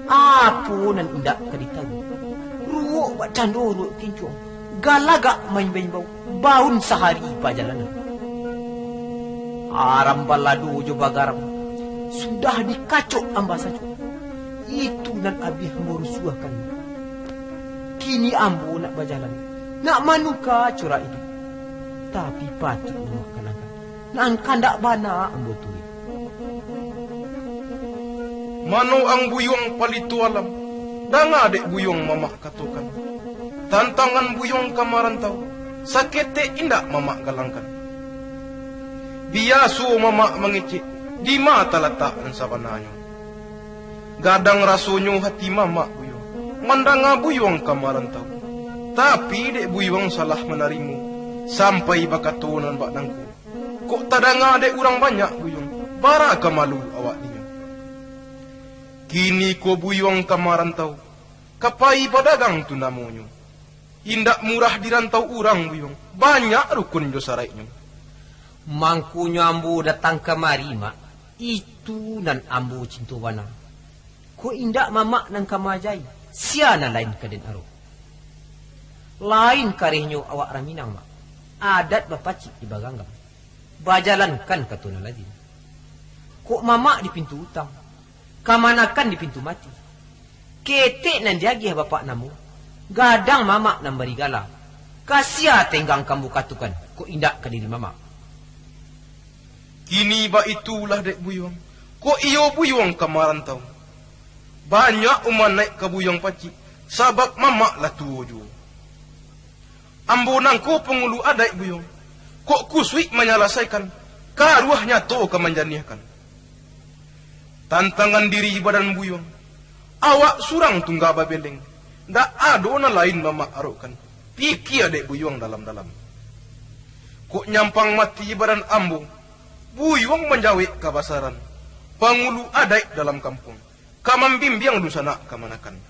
Apo nan indak ka ditaruah? Ruwok bak cando ruwok kincuang, galagak maimbau-imbau, baun sahari pajalanan. Aram balado jo bagaram, sudah dikacok amba sajo. Itu nan abiah marusuahkan. Kini ambo nak bajalan, nak manuka corak iduik, tapi patuik mamakanangan. Nan kandak bana ambo turuik. Mano ang buyuang palito alam, danga dek buyuang mamak katokan. Tantangan buyuang ka marantau, saketek indak mamak galangkan. Biaso mamak mangecek, dima talatak nan sabananyo. Gadang rasonyo hati mamak buyuang, mandanga buyuang ka marantau. Tapi dek buyuang salah manarimo, sampai bakato nan bak nangko. Kok tadanga dek urang banyak buyuang, bara ka malu awak dinyo. Kini ko buyuang ka marantau, ka pai badagang tu namonyo. Indak murah di rantau urang buyuang, banyak rukun jo saraiknyo. Mangkonyo ambo datang kamari, Mak, Itu nan ambo cinto bana. Kok indak mamak nan ka ma-ajai, sia nan lain ka den aro. Lain karehnyo awak urang Minang, Mak. Adat bapacik di baganggam. Bajalankan kato nan lazim. Kok mamak di pintu utang, kamanakan di pintu mati. Ketek nan diagiah bapak namo, gadang mamak nan barigala. Ka sia tenggang kambo katokan, kok indak ka diri mamak. Kini baitulah dek buyuang, kok iyo buyuang ka marantau. Banyak umanai ka buyuang pacik, sabab mamak lah tuo juo. Ambo nangko pangulu adaik buyuang, kok kusuik manyalasaikan, karuah nyato ka manjaniahkan. Tantangan diri badan buyuang, awak surang tungga babeleng, ndak ado nan lain mamak arokkan, pikia dek buyuang dalam-dalam. Kok nyampang mati badan ambo, buyuang manjawek kabasaran, pangulu adaik dalam kampuang, ka mambimbiang dunsanak kamanakan.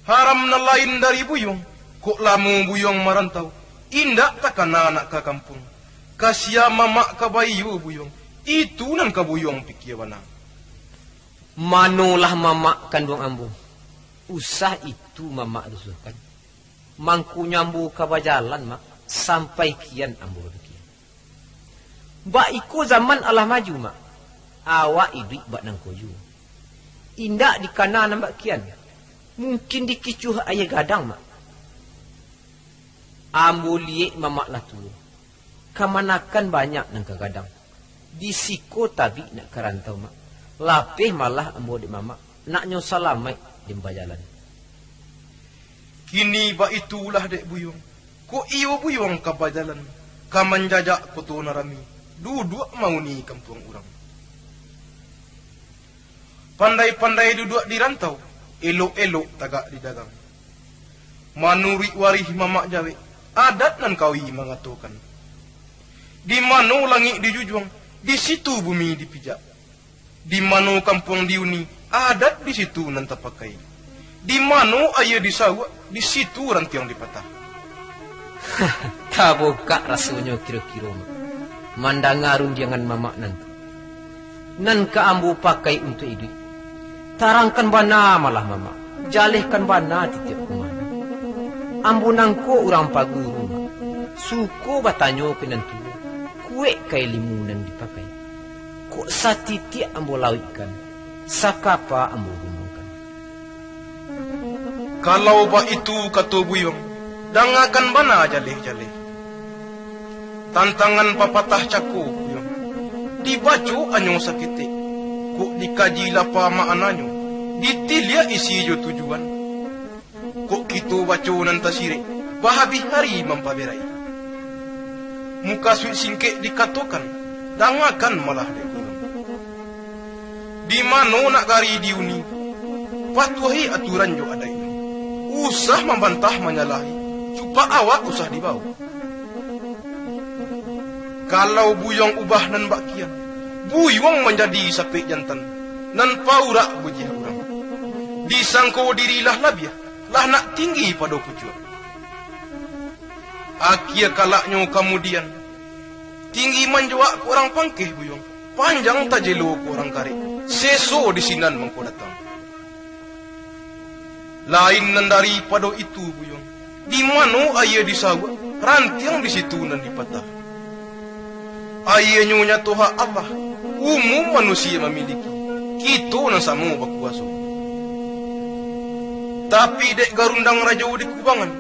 Haram nan lain dari buyuang, kok lamo buyuang marantau, indak takana nak ka kampuang. Ka sia mamak ka baiyo buyuang, itu nan ka buyuang pikia bana. Manolah mamak kanduang ambo, usah itu mamak rusuahkan. Mangkonyo ambo ka bajalan, Mak, sampai kian ambo bapikia. Bak iko zaman alah maju, Mak. Awak iduik bak nangko juo. Indak dikana nan bak kian. Mungkin dikicuah aia gadang, Mak. Ambo liyek mamak lah tuo. Kamanakan banyak nan ka gadang. Di siko tabik nak ka rantau, Mak. Lapeh malah ambo dek mamak. Naknyo salamaik den bajalan. Kini baitulah dek buyuang, kok iyo buyuang ka bajalan, ka manjajak koto nan rami, duduak mauni kampuang urang. Pandai-pandai duduak di rantau, elok-elok tagak di dagang. Manuruik warih mamak jawek, adat nan kawi mangatokan. Di mano langik dijujuang, di situ bumi dipijak. Di mano kampuang diuni, adat di situ nan tapakai. Di mano aia disauak, di situ rantiang dipatah. Tabokak rasonyo kiro-kiro, Mak, mandanga rundiangan mamak nan tu. Nan ka ambo pakai untuak iduik. Tarangkan bana malah, mamak. Jalehkan bana titiak kumanyo. Ambo nangko urang paguru, Mak. Suko batanyo ka nan tuo, kuek ka ilimu nan dipakai. Kok satitiak ambo lauikkan, sakapa ambo gumangkan. Kalau baitu kato buyuang, dangakan bana jaleh-jaleh. Tantangan papatah cako buyuang, dibaco anyo saketek, kok dikaji lapa maknanyo, ditiliak isi jo tujuan. Kok kito baco nan tasirek, bahabih ari mampaberai. Mukasuik singkek dikatokan, dangakan malah dek buyuang. Di mano nagari diuni, patuahi aturan jo adaiknyo. Usah mambantah manyalahi, cupak awak usah dibawo. Kalau buyuang ubah nan bak kian, buyuang manjadi sapek jantan, nan paurak bujiah urang. Disangko diri lah labiah, lah nak tinggi pado pucuak. Akia kalaknyo kamudian, tinggi manjuak kok urang pangkeh buyuang, panjang tajelo kok urang karek, seso di sinan mangko datang. Lain nan daripado itu buyuang, di mano aia disauak, rantiang di situ nan dipatah. Aianyo nyato hak Allah, umum manusia mamiliki, kito nan samo bakuwaso. Tapi dek garundang rajo di kubangan,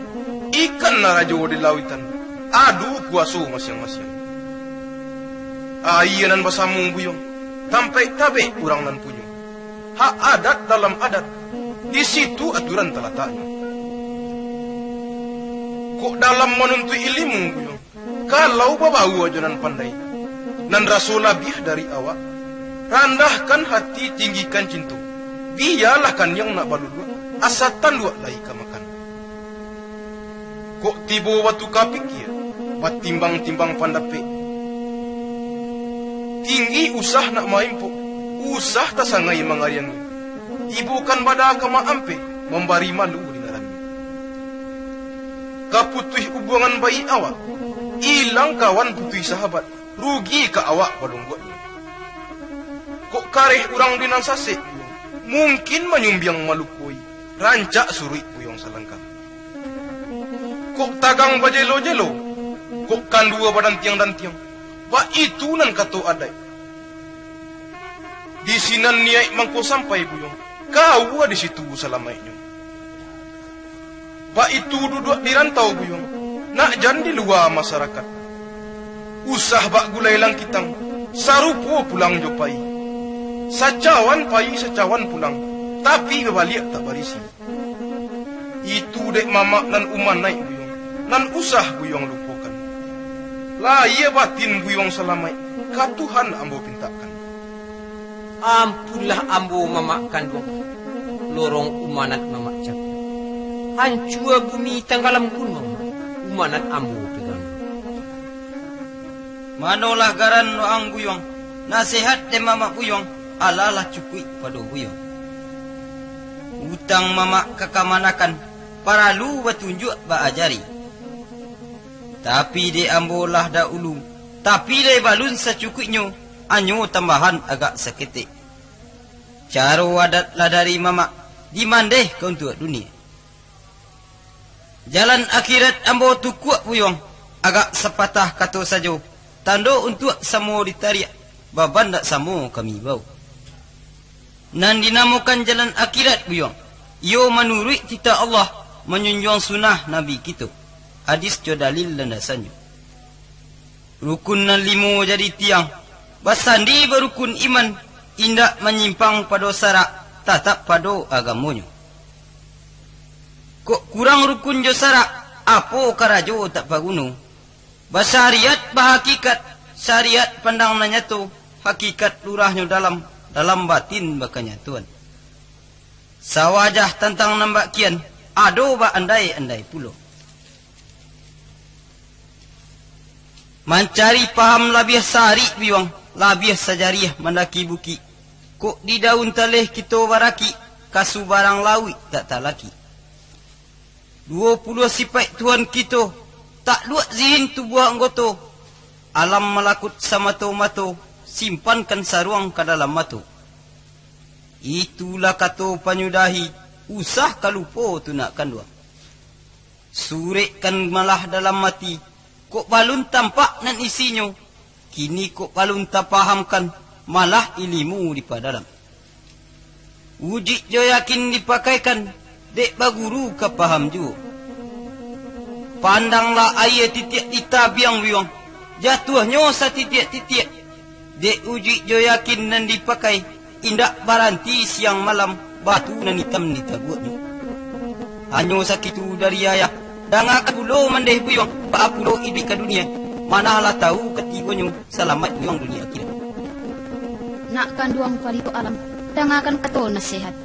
ikan nan rajo di lauitan, ado kuwaso masiang-masiang. Aia nan basamo buyuang, tampaik tabek urang nan punyo. Hak adat dalam adat, di situ aturan talataknyo. Kok dalam manuntuik ilimu buyuang, kalau babaua jo nan pandai, nan raso labiah dari awak, randahkan hati, tinggikan cinto, bialah kaniang nak baluluak, asa tanduak lai ka makan. Kok tibo batuka pikia, batimbang-timbang pandapek. Tinggi usah nak maimpok, usah tasangai mangariangi. Ibokan bada ka maampeh, mambari malu di nan rami. Ka putuih ubuangan bayi awak, ilang kawan putuih sahabat, rugi ka awak balonggoknyo. Kok kareh urang di nan sasek, mungkin manyumbiang malukoi, rancak suruik buyuang salangkah. Kok tagang bajelo-jelo, kok kandua badantiang-dantiang, baitu nan kato adaik. Di sinan niaik mangko sampai buyuang, kaua di situ salamaiknyo. Baitu duduak di rantau buyuang, nak jan di lua masarakat. Usah bak gulai langkitang, sarupo pulang jo pai. Sacawan pai, sacawan pulang, tapi babaliak tak barisi. Itu dek mamak nan umanaik buyuang, nan usah buyuang lupokan. Lahia batin buyuang salamaik, ka Tuhan ambo pintakan. Ampunlah ambo mamak kanduang, lorong umanat mamak cako. Hancua bumi tanggalam gunuang, umanat ambo pegang. Manolah garan waang buyuang, nasihat dek mamak buyuang, alah lah cukuik pado buyuang. Utang mamak ka kamanakan, paralu batunjuak baajari. Tapi dek ambo lah daulu, tapi dek balun sacukuiknyo, anyo tambahan agak saketek. Caro adat lah dari mamak, dimandeh ka untuak dunia. Jalan akhirat ambo tukuak buyuang, agak sapatah kato sajo, tando untuak samo ditariak, baban dak samo kami bawo. Nan dinamokan jalan akhirat buyuang, iyo manuruik titah Allah, manjunjuang sunnah Nabi kito, hadis jo dalil landasannyo. Rukun nan limo jadi tiang, basandi barukun iman, indak manyimpang pado sarak, tatap pado agamonyo. Kok kurang rukun jo sarak, apo karajo tak paguno. Basariat bahakikat, sariat pandang nan nyato, hakikat lurahnyo dalam, dalam batin bakanyatoan. Sawajah tantang nan bak kian, ado baandai-andai pulo. Mancari paham labiah sarik buyuang, labiah sajariah mandaki bukik. Kok di daun taleh kito barakik, ka subarang lauik tak talakik. Duo puluah sipaik Tuhan kito, takluak zihin tubuah anggoto, alam malakut samato-mato, simpankan saruang ka dalam mato. Itulah kato panyudahi, usah ka lupo tu nak kanduang. Surekkan malah dalam ati, kok balun tampak nan isinyo, kini kok balun tapahamkan, malah ilimu dipadalam. Ujuik jo yakin dipakaikan, dek baguru ka paham juo. Pandanglah aia titiak di tabiang buyuang, jatuahnyo satitiak-titiak. Dek ujuik jo yakin nan dipakai, indak baranti siang malam, batu nan itam ditabuaknyo. Hanyo sakitu dari ayah, dangakan pulo mandeh buyuang, baa pulo iduik ka dunia, mana lah tahu katigonyo, salamaik buyuang dunia akhirat. Nak kanduang palito alam, dangakan kato nasihat,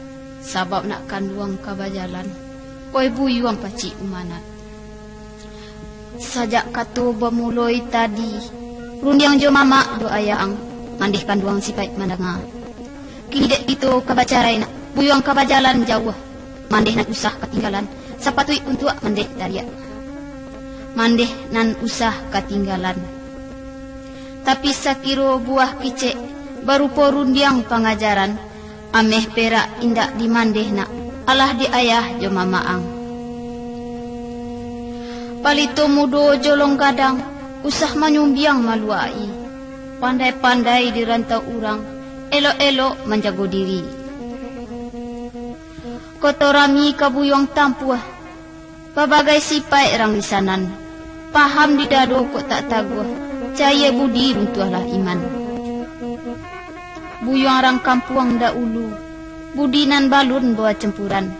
sabab nak kanduang ka bajalan, oi buyuang pacik umanat. Sajak kato bamuloi tadi, rundiang jo mamak jo ayah ang, mandeh kanduang sipaik mandanga. Kini dek kito ka bacarai nak, buyuang ka bajalan jauah, mandeh nan usah katinggalan, sapatuik untuak mandeh tariak. Mandeh nan usah katinggalan. Tapi sakiro buah kicek, barupo rundiang pangajaran, ameh perak indak dimandeh nak, alah di ayah jo mamak ang. Palito mudo jolong gadang, usah manyumbiang maluak-i. Pandai-pandai di rantau urang, elok-elok manjago diri. Koto rami ka buyuang tampuah, babagai sipaik rang di sanan. Paham di dado kok tak taguah, cayia budi runtuahlah iman. Buyuang rang kampuang daulu, budi nan balun bawa campuran,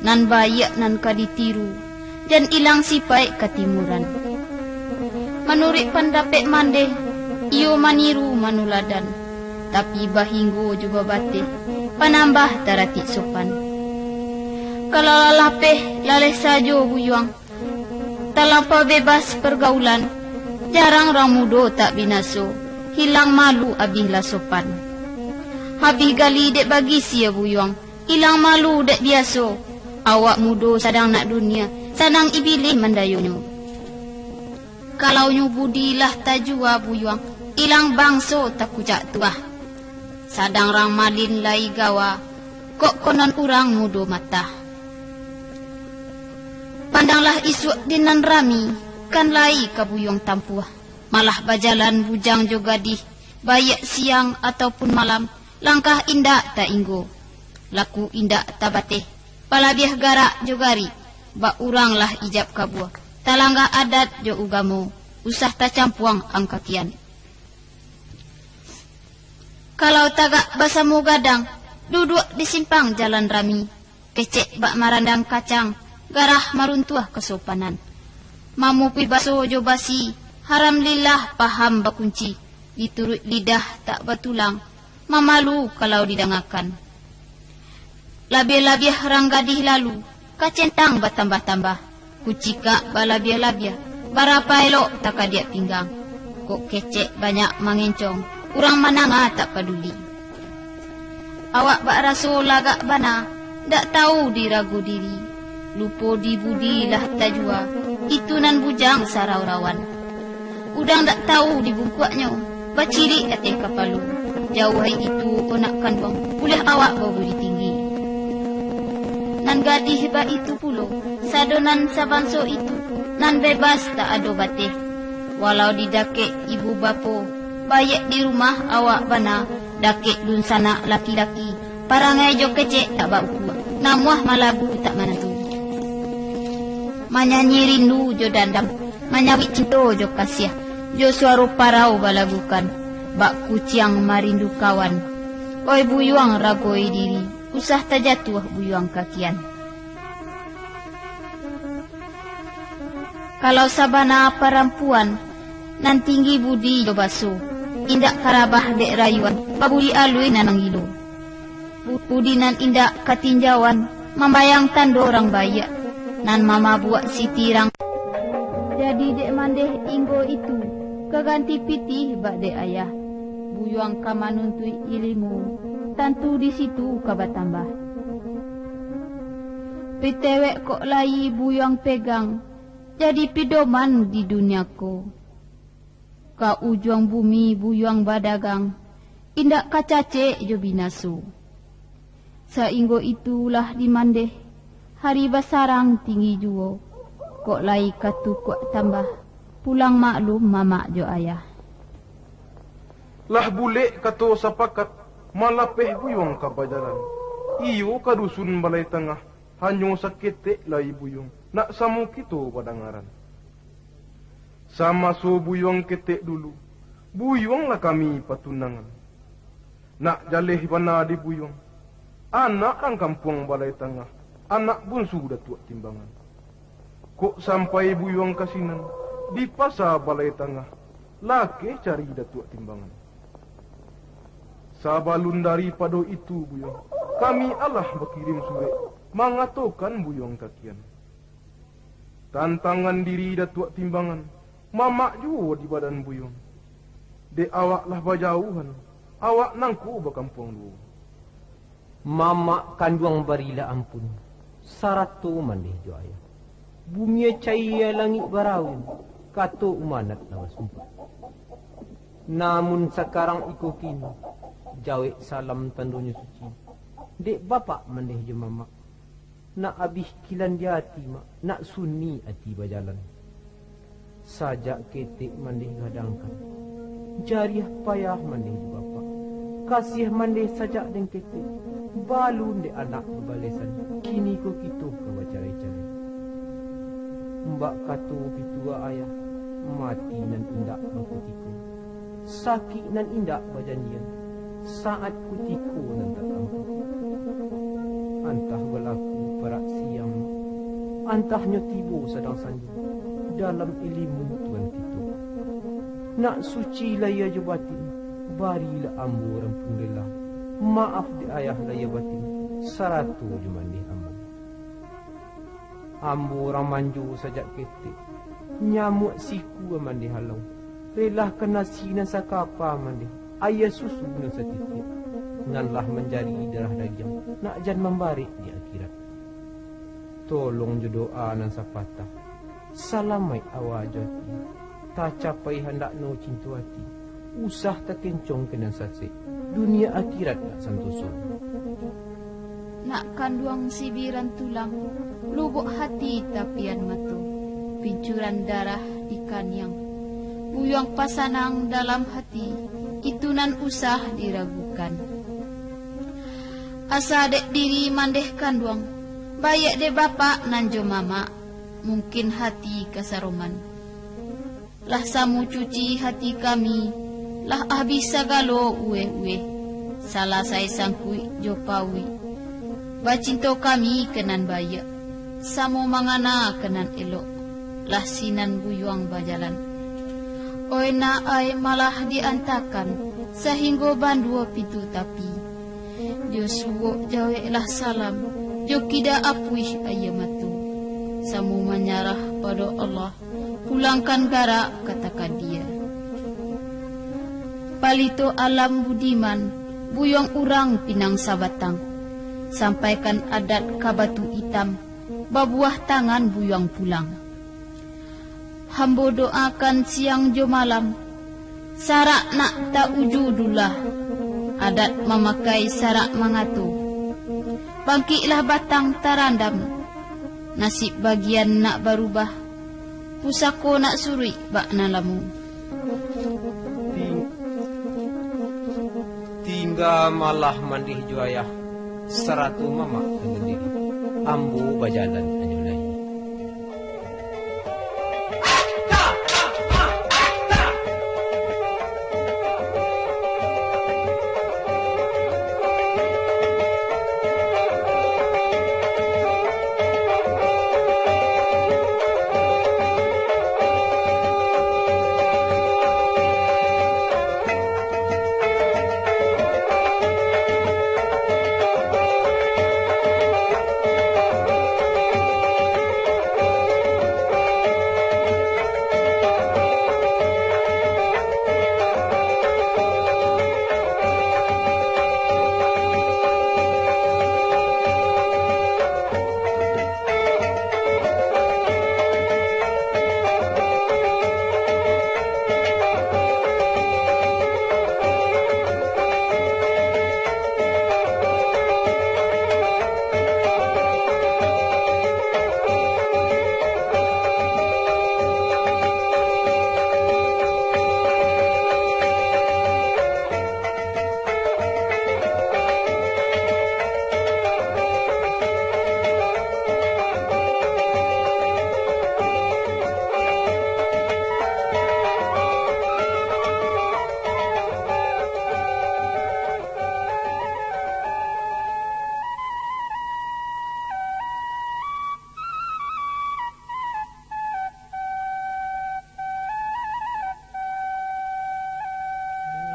nan baiak nan ka ditiru, jan ilang sipaik katimuran. Manuruik pandapek mandeh, iyo maniru manuladan, tapi bahinggo jo babateh, panambah taratik sopan. Kalau lah lapeh, laleh sajo buyuang, talampau bebas pargaulan, jarang urang mudo tak binaso, hilang malu abihlah sopan. Habih gali dek bagisia buyuang, ilang malu dek biaso, awak mudo sadang nak dunia, sanang ibilih mandayonyo. Kalau nyo budi lah tajua buyuang, ilang bangso takucak tuah. Sadang rang malin lai gawa, kok konon urang mudo matah. Pandanglah isuak di nan rami, kan lai ka buyuang tampuah. Malah bajalan bujang jo gadih, baiak siang ataupun malam, langkah indak tainggo, laku indak tabateh, balabiah garak jo garik, bak urang lah ijab kabua, talanggah adat jo ugamo, usah tacampuang angkakian. Kalau tagak basamo gadang, duduak di simpang jalan rami, kecek bak marandang kacang, garah maruntuah kasopanan. Mamupuih baso jo basi, haram lillah paham bakunci, dituruik lidah tak batulang, mamalu kalau didangakan. Labiah-labiah rang gadih lalu, kacentang batambah-tambah, kucikak balabiah-labiah, barapa elok takadiak pinggang. Kok kecek banyak mangencong, urang mananga tak paduli. Awak bak raso lagak bana, dak tahu dirago diri, lupo di budi lah tajua, itu nan bujang sarau-rawan. Udang dak tahu di bungkuaknyo, bacirik ateh kapalo. Jauah itu onak kanduang, buliah awak babudi tinggi. Nan gadih baitu pulo, sado nan sabanso itu, nan bebas tak ado bateh. Walau di dakek ibu bapo, baiak di rumah awak bana, dakek dunsanak laki-laki, parangai jo kecek tak baukua, namuah malagu tak manantu. Manyanyi rindu jo dandam, manyauik cinto jo kasiah, jo suaro parau balagukan, bak kuciang marindu kawan. Oi buyuang ragoi diri, usah tajatuah buyuang kakian. Kalau sabana parampuan, nan tinggi budi jo baso, indak karabah dek rayuan, babudi alui nan manggilo. Bu-, budi nan indak katinjauan, mambayang tando rang baiak, nan mamabuak sitirang. Jadi dek mandeh inggo itu, ka ganti pitih bak dek ayah. Buyuang ka manuntuik ilimu, tantu di situ ka batambah. Pitewek kok lai buyuang pegang, jadi pidoman di dunia ko. Ka ujuang bumi buyuang badagang, indak ka cacek jo binaso. Sainggo itulah di mandeh, hari basarang tinggi juo, kok lai ka tukuak tambah, pulang maklum mamak jo ayah. Lah bulek kato sapakat, malapeh buyuang ka bajalan. Iyo ka dusun Balai Tangah, hanyo saketek lai buyuang, nak samo kito badangaran. Samaso buyuang ketek dulu, buyuang lah kami patunangan. Nak jaleh bana di buyuang, anak rang kampuang Balai Tangah, anak bunsu Datuak Timbangan. Kok sampai buyuang ka sinan, di pasa Balai Tangah, lakeh cari Datuak Timbangan. Sabalun daripado itu, buyuang, kami alah bakirim surek mangatokan buyuang kakian. Tantangan diri Datuak Timbangan, mamak juo di badan buyuang. Dek awak lah bajauhan, awak nangko bakampuang duo. Mamak kanduang barilah ampun, sarato mandeh jo ayah. Bumi cayia langik barawin, kato umanat lah basumpah. Namun sakarang iko kini, jawek salam tandonyo suci, dek bapak mandeh jo mamak. Nak abih kilan di ati, mak, nak suni ati bajalan. Sajak ketek mandeh gadangkan, jariah payah mandeh jo bapak. Kasiah mandeh sajak den ketek, balun dek anak babalesan, kini ko kito ka bacarai-carai. Mbak kato pituah ayah, mati nan indak bakutiko. Sakik nan indak bajanjian, saat kutiko nan tatampuah. Antah balaku parak siang, antahnyo tibo sadang sanjo, dalam ilimu Tuhan kito. Nak suci lahia jo batin, barilah ambo rampun rela, maaf dek ayah lahia batin, sarato jo mandeh ambo. Ambo urang manjo sajak ketek, nyamuak siku mandeh halau, rela ka nasi nan sakapa mandeh, aia susu nan satitiak, nan lah manjadi darah dagiang, nak jan mambarek di akhirat. Tolong jo doa nan sapatah, salamaik awa jo ati, tacapai handakno cinto ati, usah takencong ka nan sasek, dunia akhirat nak santoso. Nak kanduang sibiran tulang, lubuak hati tapian mato, pincuran darah di kaniang. Buyuang pasanang dalam hati, itu nan usah diragukan. Asa dek diri mandeh kanduang, baiak dek bapak nan jo mamak, mungkin hati kasaroman. Lah samo cuci hati kami, lah abih sagalo uweh-uweh, salasai sangkuik jo pauik. Bacinto kami ka nan baiak, samo mangana ka nan elok, lah sinan buyuang bajalan. Oih nak ai malah diantakan, sahinggo banduo pintu tapi. Jo suok jaweklah salam, jo kida apuih aia mato. Samo manyarah pado Allah, pulangkan garak ka takadia. Palito alam budiman, buyuang urang pinang sabatang. Sampaikan adat ka batu itam, babuah tangan buyuang pulang. Hambo doakan siang jo malam, sarak nak tauju dulah, adat mamakai sarak mangato. Bangkiklah batang tarandam, nasib bagian nak barubah, pusako nak suruik bak nan lamo. Ting-, tingga malah mandeh jo ayah, sarato mamak nan mandiri. Ambo bajalan hanyo lai.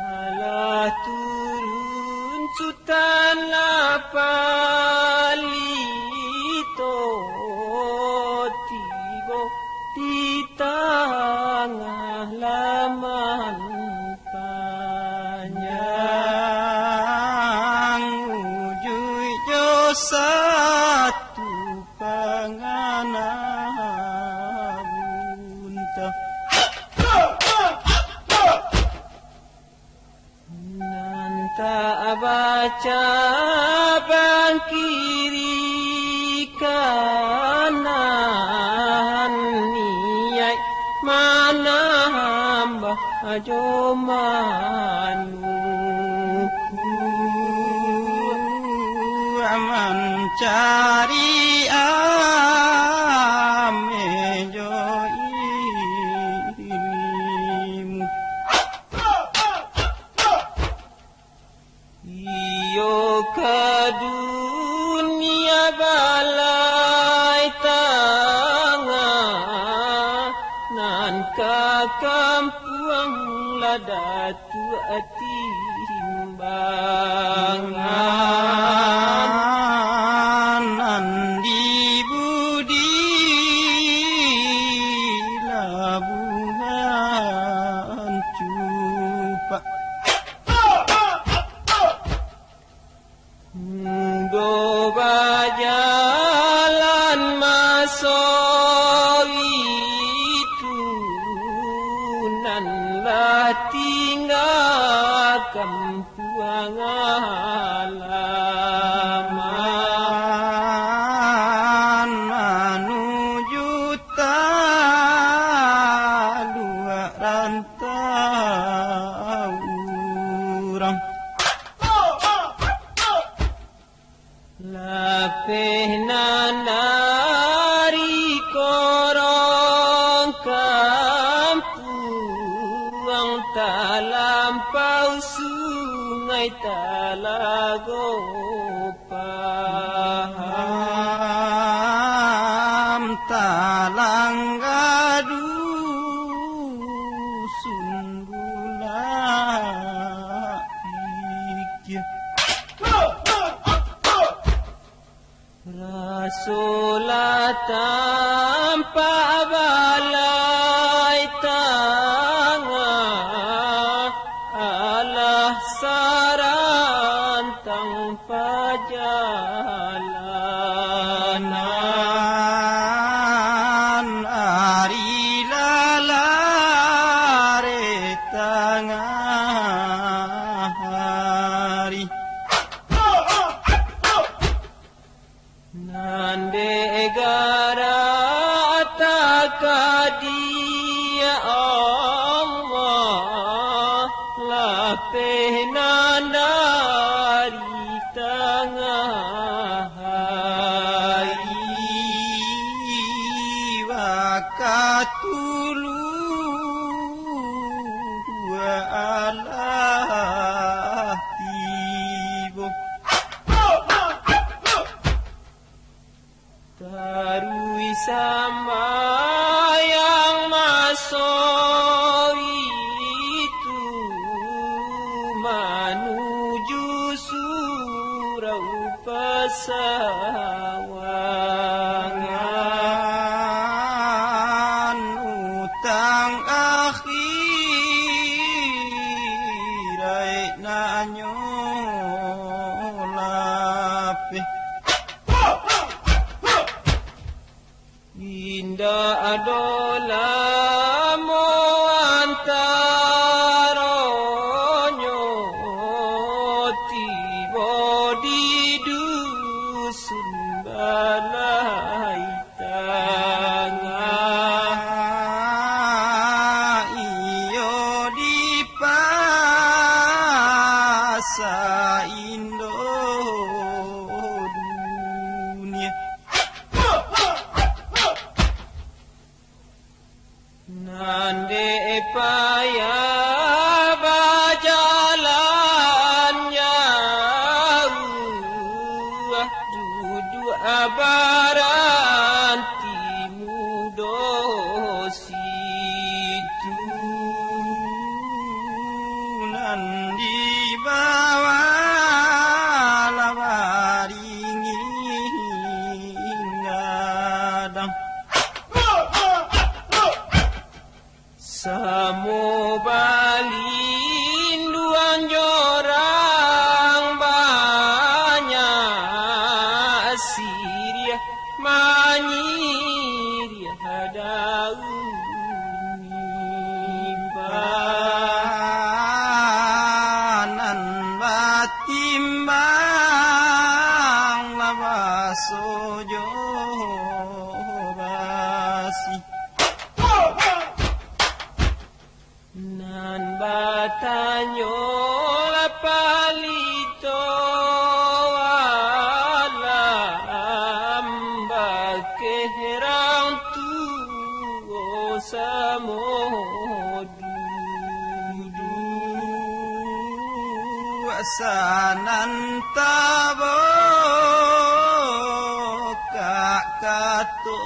Alah turun Sutan lah palito, tibo di tangah laman panjang, ujuik jo satu pangana bunta. Nan tak bacabang kiri kanan, niaik manambah jo manukuak, mancari ameh jo ilimu. Iyo ka dunia balai tangah, nan ka kampuang lah Datuak Timbangan, nan di budi labuhan Cupak. Ndo bajalan maso itu, nan lah tingga kampuang Buang alaman manuju taluak rantau urang. Lapeh nan dari korong kampuang, talampau sungai talago paham, talangga dusun bulak pikir. Rasolah tampak balai tangah, alah sarantang pajalanan, ari lah lareh tangah hari. Nan dek gara takadiak Allah, lapeh nan dari tangah hari, wakatulun alah tibo. Taruih sambayang maso itu, manuju surau pasawangan, utang akhiraik nanyo lapeh. Indak ado lamo antaronyo, tibo di dusun balai tangah, iyo di Pasa Indoh Dunia. Nan dek payah bajalan jauah, duduak baranti mudo situ. Nan di bawah lah baringin gadang. Samo balinduang jo urang banyak, siriah manyiriah daun nipah. Nan batimbang lah baso jo basi. Nan batanyo lah palito alam, bakerang tuo samo duduak, sanan tabokak kato-kato.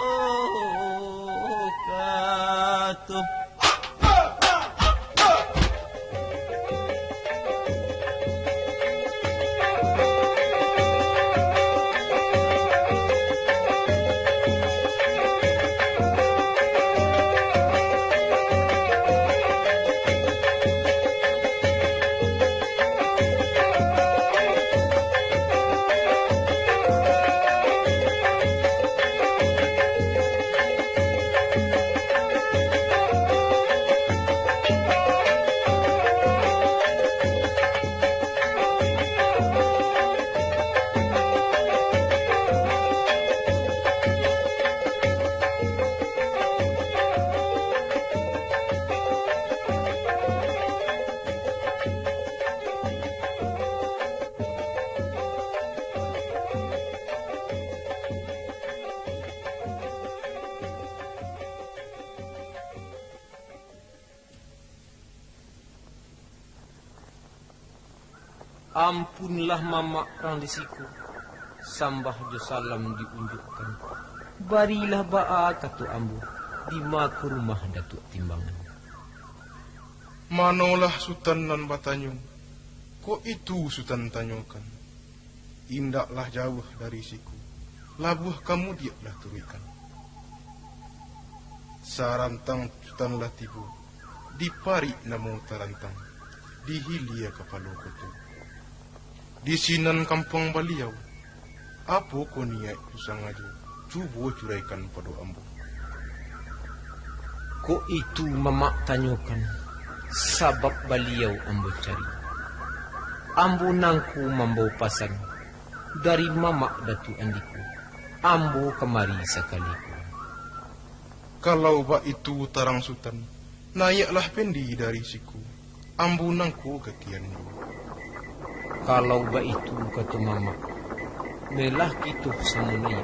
Ampunlah mamak rang di siko, sambah jo salam diunjuakkan. Barilah baa kato ambo, dima ka rumah Datuak Timbangan. Manolah Sutan nan batanyo, kok itu Sutan tanyokan. Indaklah jauah dari siko, labuah ka mudiak lah turuikkan. Sarantang Sutan lah tibo, di parik namo tarantang, di hilia kapalo koto. Di sinan kampuang baliau, apo ko niaik tu sangajo, cubo curaikan pado ambo. Kok itu mamak tanyokan, sabab baliau ambo cari. Ambo nangko mambawo pasan dari mamak Datuak Andiko, ambo kamari sakali ko. Kalau baitu tarang Sutan, naiaklah Pendi dari siko, ambo nangko ka kian dulu. Kalau baitu kato mamak, melah kito samo naiak,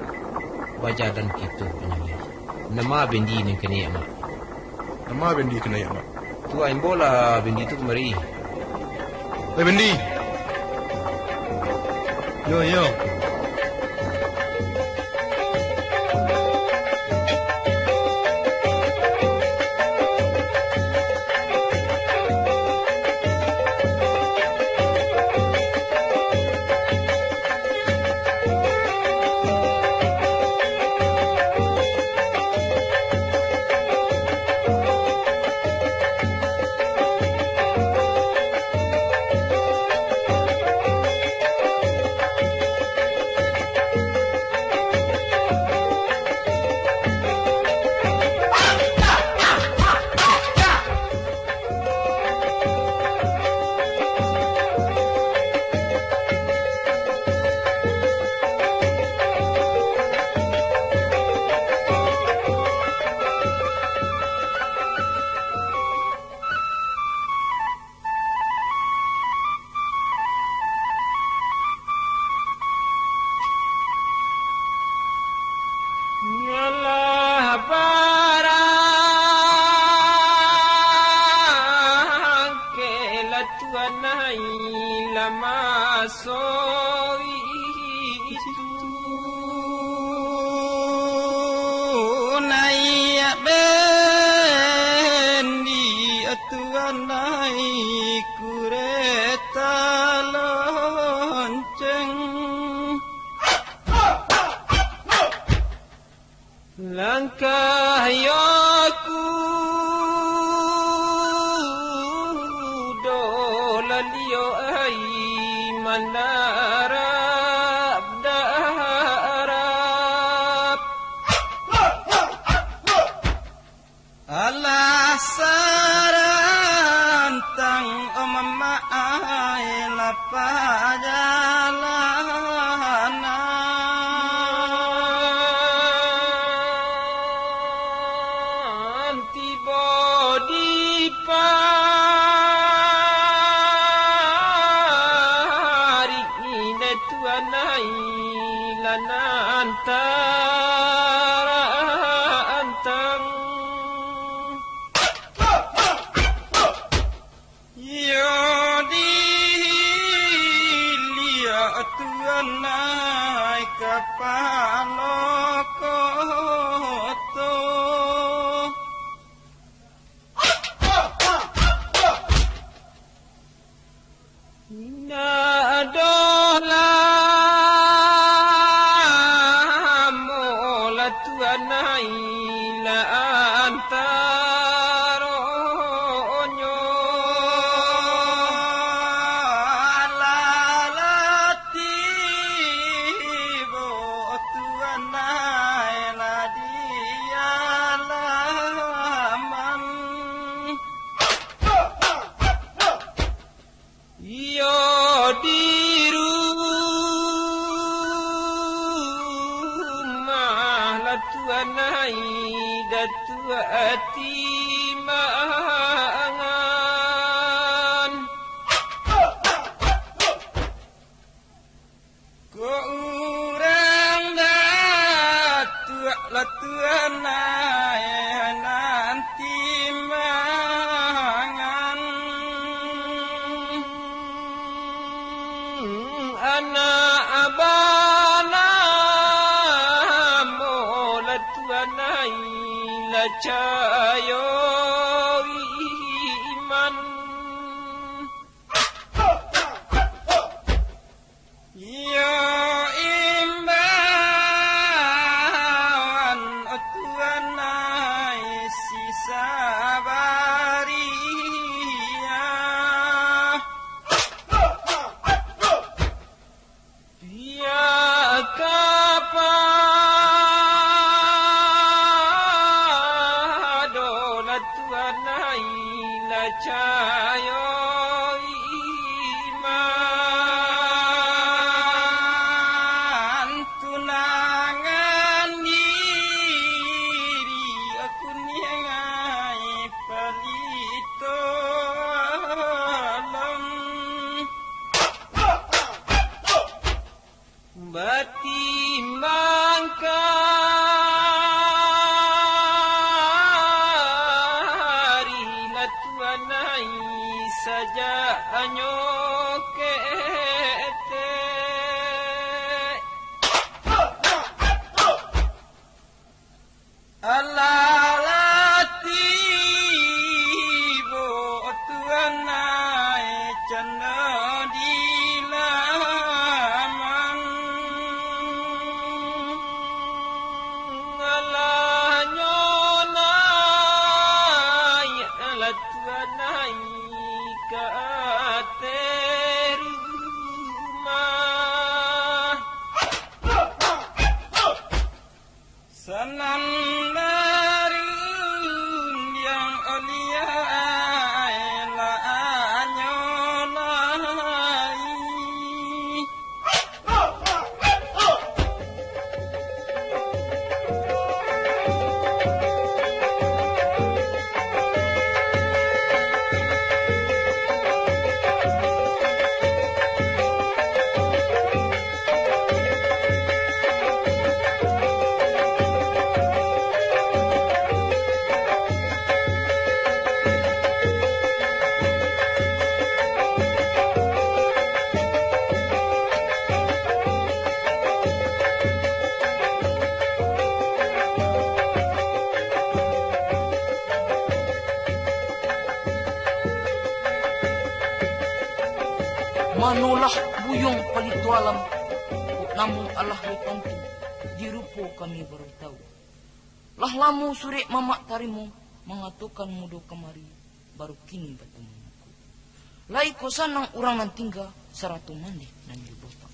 bajalan kito panjang lai. Nama Bendi nan ka naiak, Mak? Nama Bendi ka naiak, Mak? Tu, a, imbolah Bendi tu kamari. Oi, Bendi! Yo, yo. Ngalah barang, kela tuanai lama sowi itu. Naiak Bendi, tuanai kureta lonceng. Langkah yo kudo lalio ai mandarap-darap. Alah sarantang, o mamak ai, lah pajalanan. Tibo di parik, tuanai lah nan tarantang. Iyo diliak tuanai kapalo koto. Indak doh lamo lah tuanai lah antaronyo. Alah lah tibo tuanai lah di alaman. Iyo di rumah lah tuanai Datuak Timbangan. Ko urang Datuak lah tuanai nan Timbangan. Anak abana mola tuanai lacayo iman. Iyo imbauan tuanai si Sabaria. Pia ka pado lah tuanai lacayo iman. Tunangan diri aku niangai palito alam. Batimbang kari lah tuanai sajak anyo ketek. Alah lah tibo tuanai cando di laman. Alah nyo naiak lah tuanai ka ateh rumah. Sanan darun yang oliai lah anyo lai. Manolah buyuang palito alam, kok namuah alah yo tantu, di rupo kami baru tawu. Lah lamo surek mamak tarimo, mangatokan mudo kamari, baru kini batamu. Lai ko sanang urang nan tingga, sarato mandeh nan jo bapak.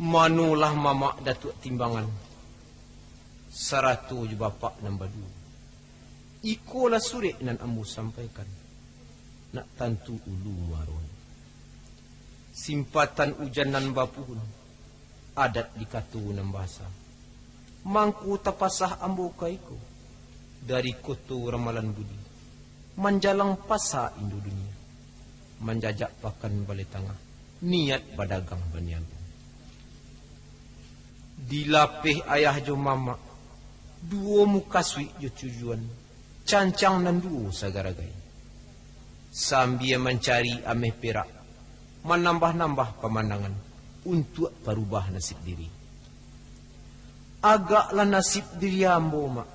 Manolah mamak Datuak Timbangan, sarato jo bapak nan baduo. Ikolah surek nan ambo sampaikan, nak tantu ulu muaronyo. Simpatan ujan nan bapuhun, adat di kato nan basa. Mangko tapasah ambo ka iko, dari koto Ramalan Budi, manjalang pasa Indo Dunia, manjajak pakan Balai Tangah, niat badagang baniago. Dilapeh ayah jo mamak, duo mukasuik jo tujuan, cancang nan duo sagaragai. Sambia mancari ameh perak, manambah-nambah pamandangan untuak parubah nasib diri. Agaklah nasib diri ambo, Mak,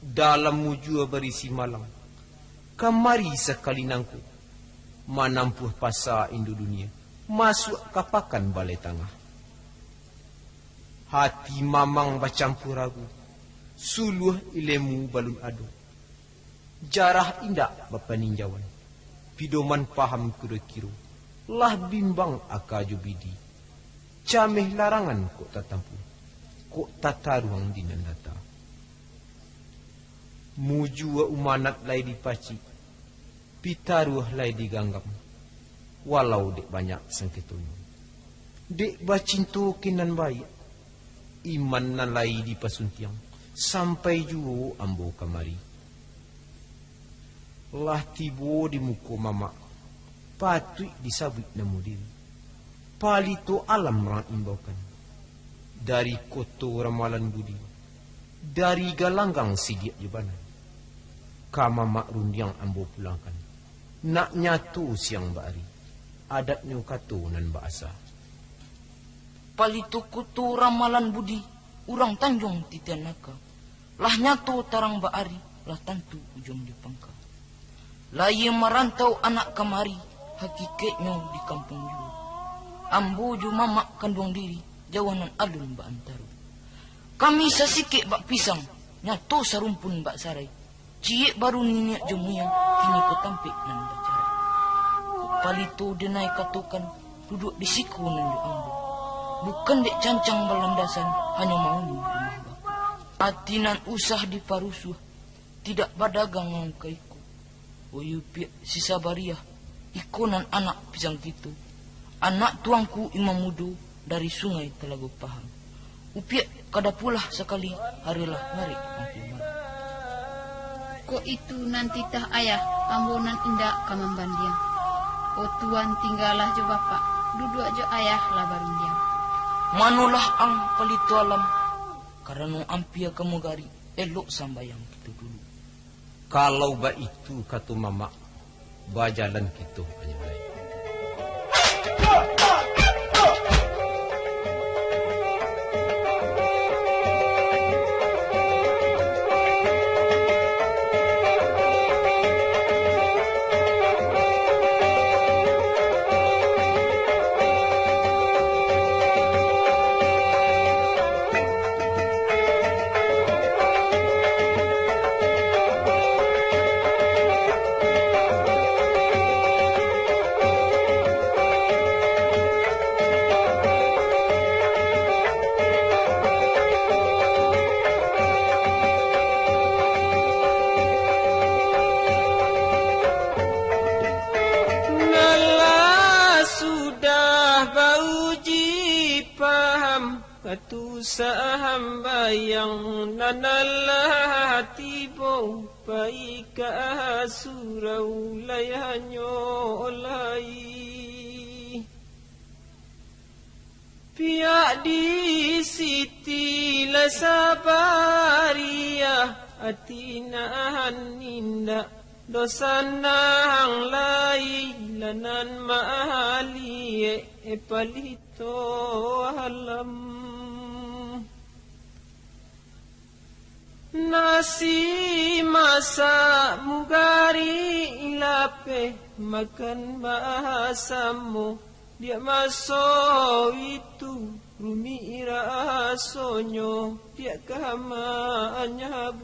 dalam mujua barisi malang, kamari sakali nangko, manampuah pasa Indo Dunia, masuak ka pakan Balai Tangah. Hati mamang bacampua ragu, suluah ilemu balun ado. Jarah indak bapaninjauan, pidoman paham kiro-kiro, lah bimbang aka jo bidi. Cameh larangan kok tatampuah, kok tataruang di nan data. Mujua umanat lai dipacik, pitaruah lai diganggam, walau dek banyak sangketonyo. Dek bacinto ka nan baiak, iman nan lai dipasuntiang, sampai juo ambo kamari. Lah tibo di muko mamak, patuik disabuik namo diri. Palito alam rang imbaukan, dari koto Ramalan Budi, dari galanggang sidiak jo bana. Ka mamak rundiang ambo pulangkan, nak nyato siang baari. Adatnyo kato nan baasa. Palito kuto ramalan budi, urang Tanjuang titian aka. Lah nyato tarang ba ari, lah tantu ujuang di pangka. Layie marantau anak kamari, hakikaiknyo di kampuang juo. Ambo jo mamak kanduang diri, jauah nan alun baantaro. Kami sasikek bak pisang, nyato sarumpun bak sarai. Ciek baru niniak jo muyang, kini ko tampek nan bacarai. Palito denai katokan, duduak di siko nan jo ambo. Bukan dek cancang balandasan, hanyo manguni rumah bako. Ati nan usah diparusuah, tidak badagang nan ka iko. Oyo piak si Sabariah, iko nan anak pisang kito. Anak tuangku Imam Mudo dari Sungai Talago Pahang. Upiak kada pulah sakali, harilah ngarek angku malam. Kok itu nan titah ayah, ambo nan indak ka mambandiang. O tuan, tinggalah jo bapak, duduak jo ayah lah barundiang. Manolah ang palito alam, karano ampia ka magari, elok sambayang kito dulu. Kalau baitu kato mamak, bajalan kito, Anyo Lai. Nan lah sudah bauji paham, katusah sambayang nan lah tibo, pai ka surau lai Anyo Lai. Piak di Siti lah Sabariah, ati nan indak dosa nan lai, lah nan maaliak palito alam. Nasi masak mugari lapeh, makan basamo, diak maso itu rumik rasonyo, diak ka manyabuik.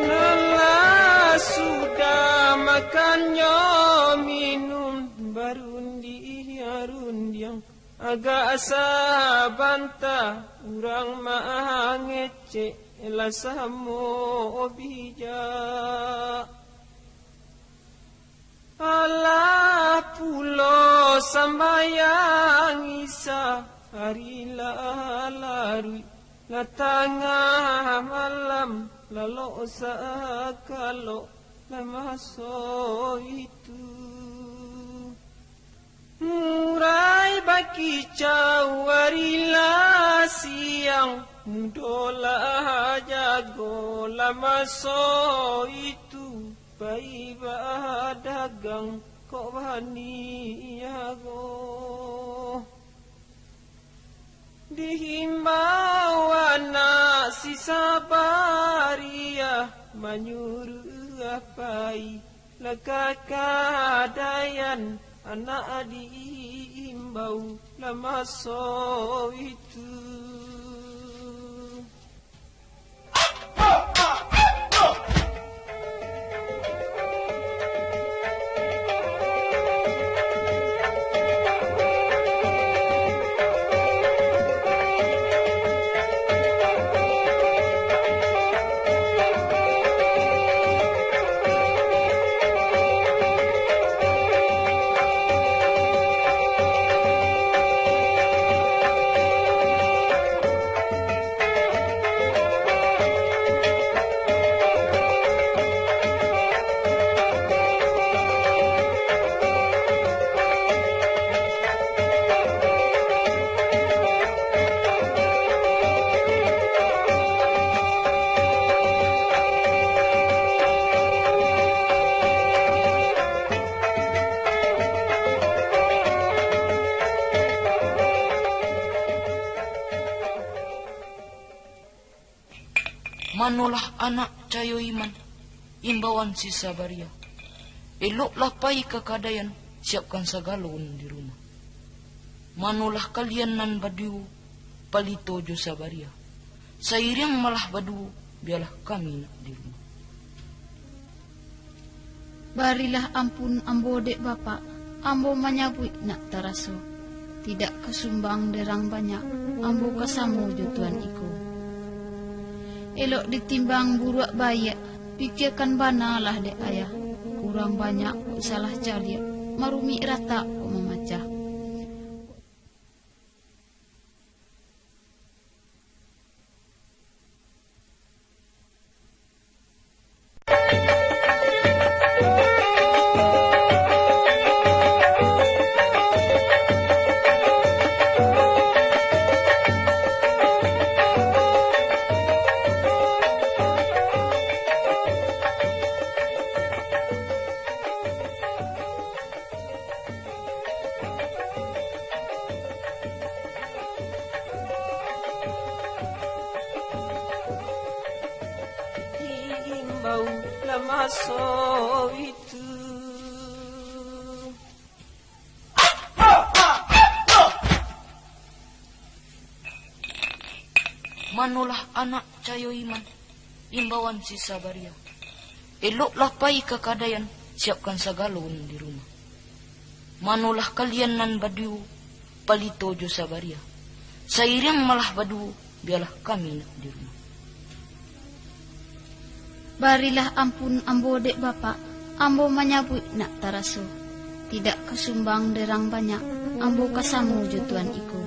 Nan lah sudah makan jo minun, barundiang-rundiang, agak sabanta urang mangecek, lah samo bijak. Alah pulo sambayang Isya, ari lah laruik, lah tangah malam, lalok sakalok, lah maso itu. Murai bakicau ari lah siang, mudo lah jago, lah maso itu. Pai badagang kok baniago. Dihimbau anak si Sabariah, manyuruah pai lah ka gadaian, anak dihimbau lah maso itu. Manolah anak Cayo Iman, imbauan si Sabaria. Eloklah pai ka kadaian, siapkan sagalo nan di rumah. Manolah kalian nan baduo, Palito jo Sabaria. Sairiang malah baduo, bialah kami nak di rumah. Barilah ampun ambo dek Bapak, ambo manyabuik nak taraso. Tidak ka sumbang derang banyak, ambo ka samo jo Tuan iko. Elok ditimbang buruak baiak, pikiakan banalah dek Ayah. Urang banyak kok salah caliak, marumik ratak kok mamacah. Diimbau lah maso itu. Manolah anak Cayo Iman, imbauan si Sabaria. Eloklah pai ka kadaian, siapkan sagalo nan di rumah. Manolah kalian nan baduo, Palito jo Sabaria. Sairiang malah baduo, bialah kami nak di rumah. Barilah ampun ambo dek Bapak, ambo manyabuik nak taraso. Tidak ka sumbang derang banyak, ambo ka samo jo Tuan iko.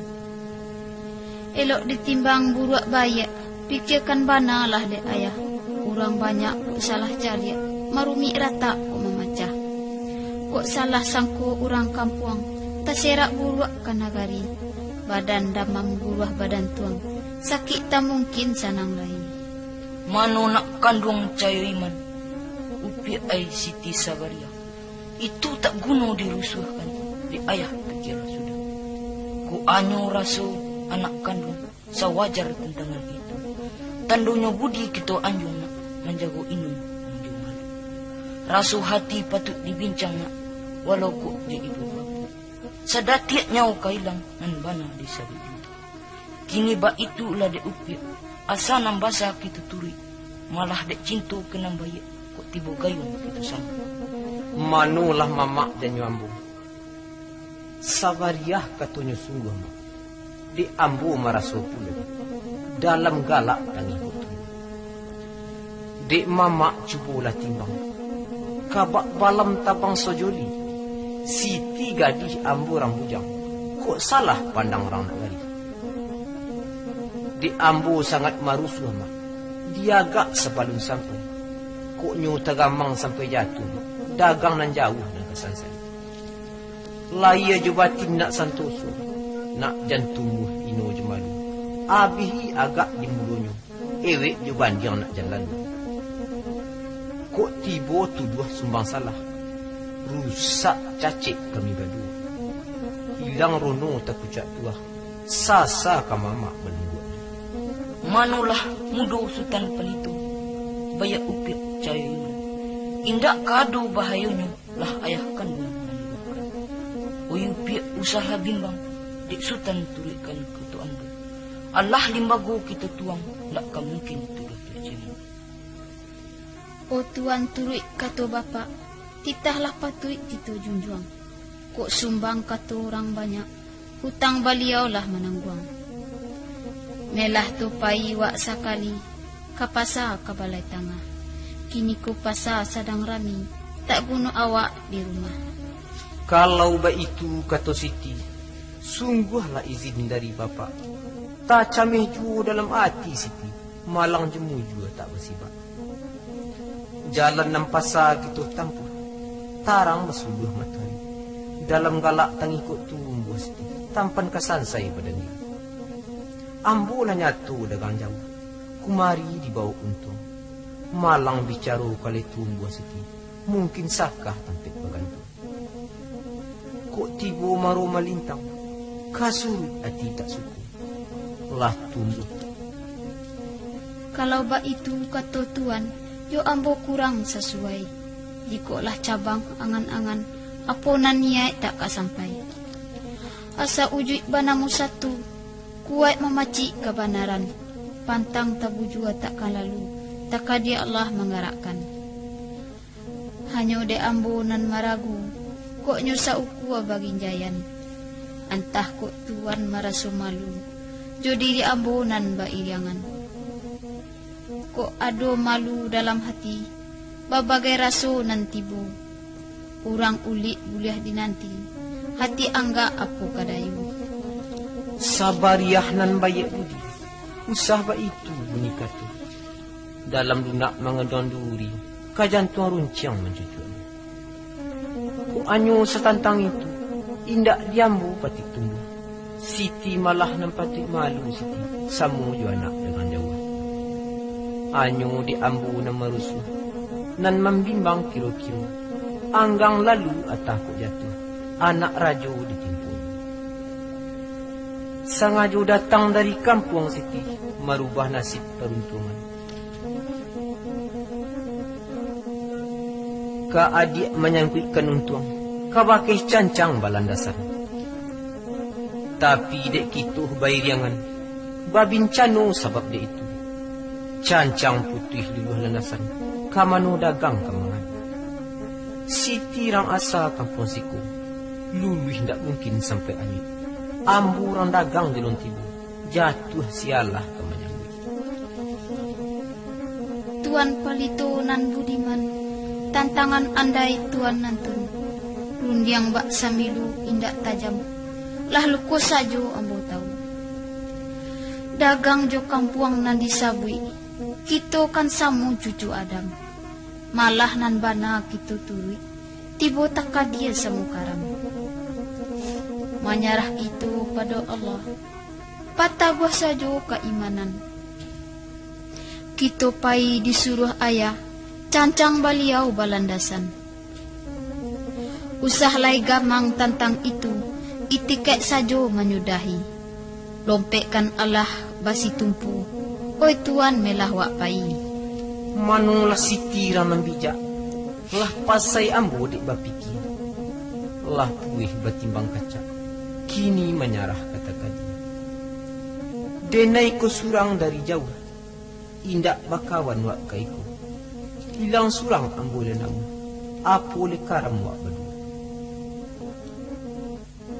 Elok ditimbang buruak baiak, pikiakan banalah dek Ayah. Urang banyak kok salah caliak, marumik ratak kok mamacah. Kok salah sangko urang kampuang, taserak buruak ka nagari. Badan damam guruah badan tuang, sakik tamungkin sanang lai. Mano nak kanduang Cayo Iman, upiak ai Siti Sabaria. Itu tak guno dirusuahkan, dek Ayah pikialah sudah. Kok anyo raso anak kanduang, sawajar tantangan itu. Tandonyo budi kito anjuang nak, manjago inun nan jo malu. Raso hati patuik dibincang nak, walau kok dek ibu bapak. Sadatiak nyawo ka ilang nan bana disabik juo. Kini baitu lah dek upiak, asa nan basa kito turuik, malah dek cinto ka nan baiak, kok tibo gayuang kito samo. Manolah mamak janyo ambo. Sabariah katonyo sungguah, Mak. Dek ambo maraso pulo, dalam galak tangih kok tu. Dek mamak cubolah timbang, kabak balam tabang sojoli, Siti gadih ambo rang bujang, kok salah pandang rang nak gali. Dek ambo sangat marusuah, Mak, diagak sabalun sampai, kok nyo tagamang sampai jatuah, Mak, dagang nan jauah nan ka sansai. Lahia jo batin nak santoso, nak jan tumbuah ino jo malu. Abih agak di mulonyo, ewek jo bandiang nak jan lalu. Kok tibo tuduah sumbang salah, rusak cacek kami baduo. Ilang rono takucak tuah, sasa ka mamak balungguak. Manolah mudo Sutan Palito, baiak upiak cayo iman. Indak ka ado bahayonyo, lah ayah kanduang maninggakan. Oih upiak usahlah bimbang, dek Sutan turuikkan kato ambo. Alah limbago kito tuang, ndak ka mungkin tuduah tuah cemang. O Tuan turuik kato Bapak, titahlah patuik kito junjuang. Kok sumbang kato urang banyak, hutang Baliau lah manangguang. Melah tu pai wak sakali ka pasa ka Balai Tangah. Kiniko pasa sadang rami, tak guno awak di rumah. Kalau baitu kato Siti, sungguahlah izin dari Bapak. Tacameh juo dalam ati Siti, malang jo mujua tak basibak. Jalan nan pasa kito tampuah, tarang basuluah matoari. Dalam galak tangih kok tumbuah Siti, tampan ka sansai badan diri. Ambo lah nyato dagang jauah, kumari dibaok untuang. Malang bicaro kalai tumbuah Siti, mungkin sakah tampek bagantuang. Kok tibo maro malintang, ka suruik ati tak suko. Lah tumbuah Kalau baitu kato Tuan, jo ambo kurang sasuai. Jikok lah cabang angan-angan, apo nan niaik tak ka sampai. Asa ujuik banamo satu, kuaik mamacik kabanaran, pantang tabujua tak ka lalu, takadiak lah manggarakkan. Hanyo dek ambo nan maragu, kok nyo saukua baginjaian. Antah kok Tuan maraso malu, jo diri ambo nan bairiangan. Kok ado malu dalam hati, babagai raso nan tibo. Urang ulik buliah dinanti, hati anggak apo ka dayu. Sabariah nan baiak budi, usah baitu bunyi kato. Dalam lunak manganduang duri, ka jantuang runciang mancucuak. Kok anyo satantang itu, indak di ambo patik tumbuah. Siti malah nan patuik malu Siti, samo jo anak dangan jauah. Anyo dek ambo nan marusuah, nan mambimbang kiro-kiro, anggang lalu atah kok jatuah, anak rajo ditimpo. Sangajo datang dari kampuang Siti, marubah nasib paruntuangan. Ka adiak manyangkuikkan untuang, kabakeh cancang balandasan. Tapi dek kito bairiangan, babincano sabab dek itu. Cancang putuih luluah landasan, ka mano dagang ka mangadu. Siti rang asa kampuang siko, luluih ndak mungkin sampai aluik. Ambo rang dagang di lon tibo, jatuah sialah ka manyambuik. Tuan Palito nan budiman, tantangan andai Tuan nantun. Rundiang bak samilu indak tajam, lah luko sajo ambo tawu. Dagang jo kampuang nan disabuik, kito kan samo cucu Adam. Malah nan bana kito turuik, tibo takadia samo karam. Manyarah kito pado Allah, pataguah sajo kaimanan. Kito pai disuruah ayah, cancang baliau balandasan. Usah lai gamang tantang itu, itikaik sajo manyudahi. Lompekkan alah basitumpu, oi Tuan, melah wak pai. Manolah Siti rang nan bijak, lah pasai ambo dek bapikia, lah puih batimbang kacak, kini manyarah ka takadia. Denai ko surang dari jauah, indak bakawan wak ka iko. Ilang surang ambo lah namo, apo leh karam wak baduo.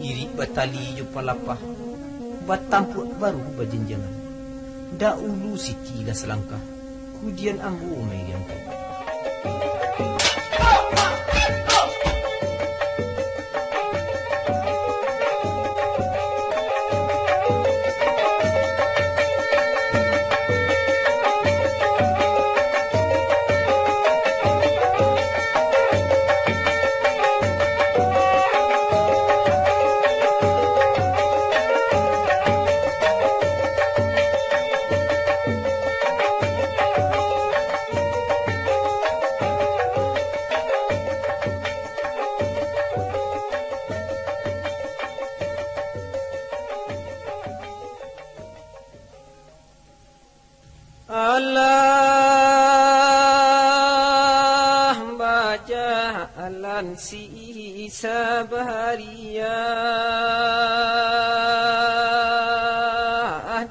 Irik batali jo palapah, batampuak baru bajanjangan. Dahulu Siti lah salangkah, kudian ambo mairiangkan. Alah bajalan si Sabariah,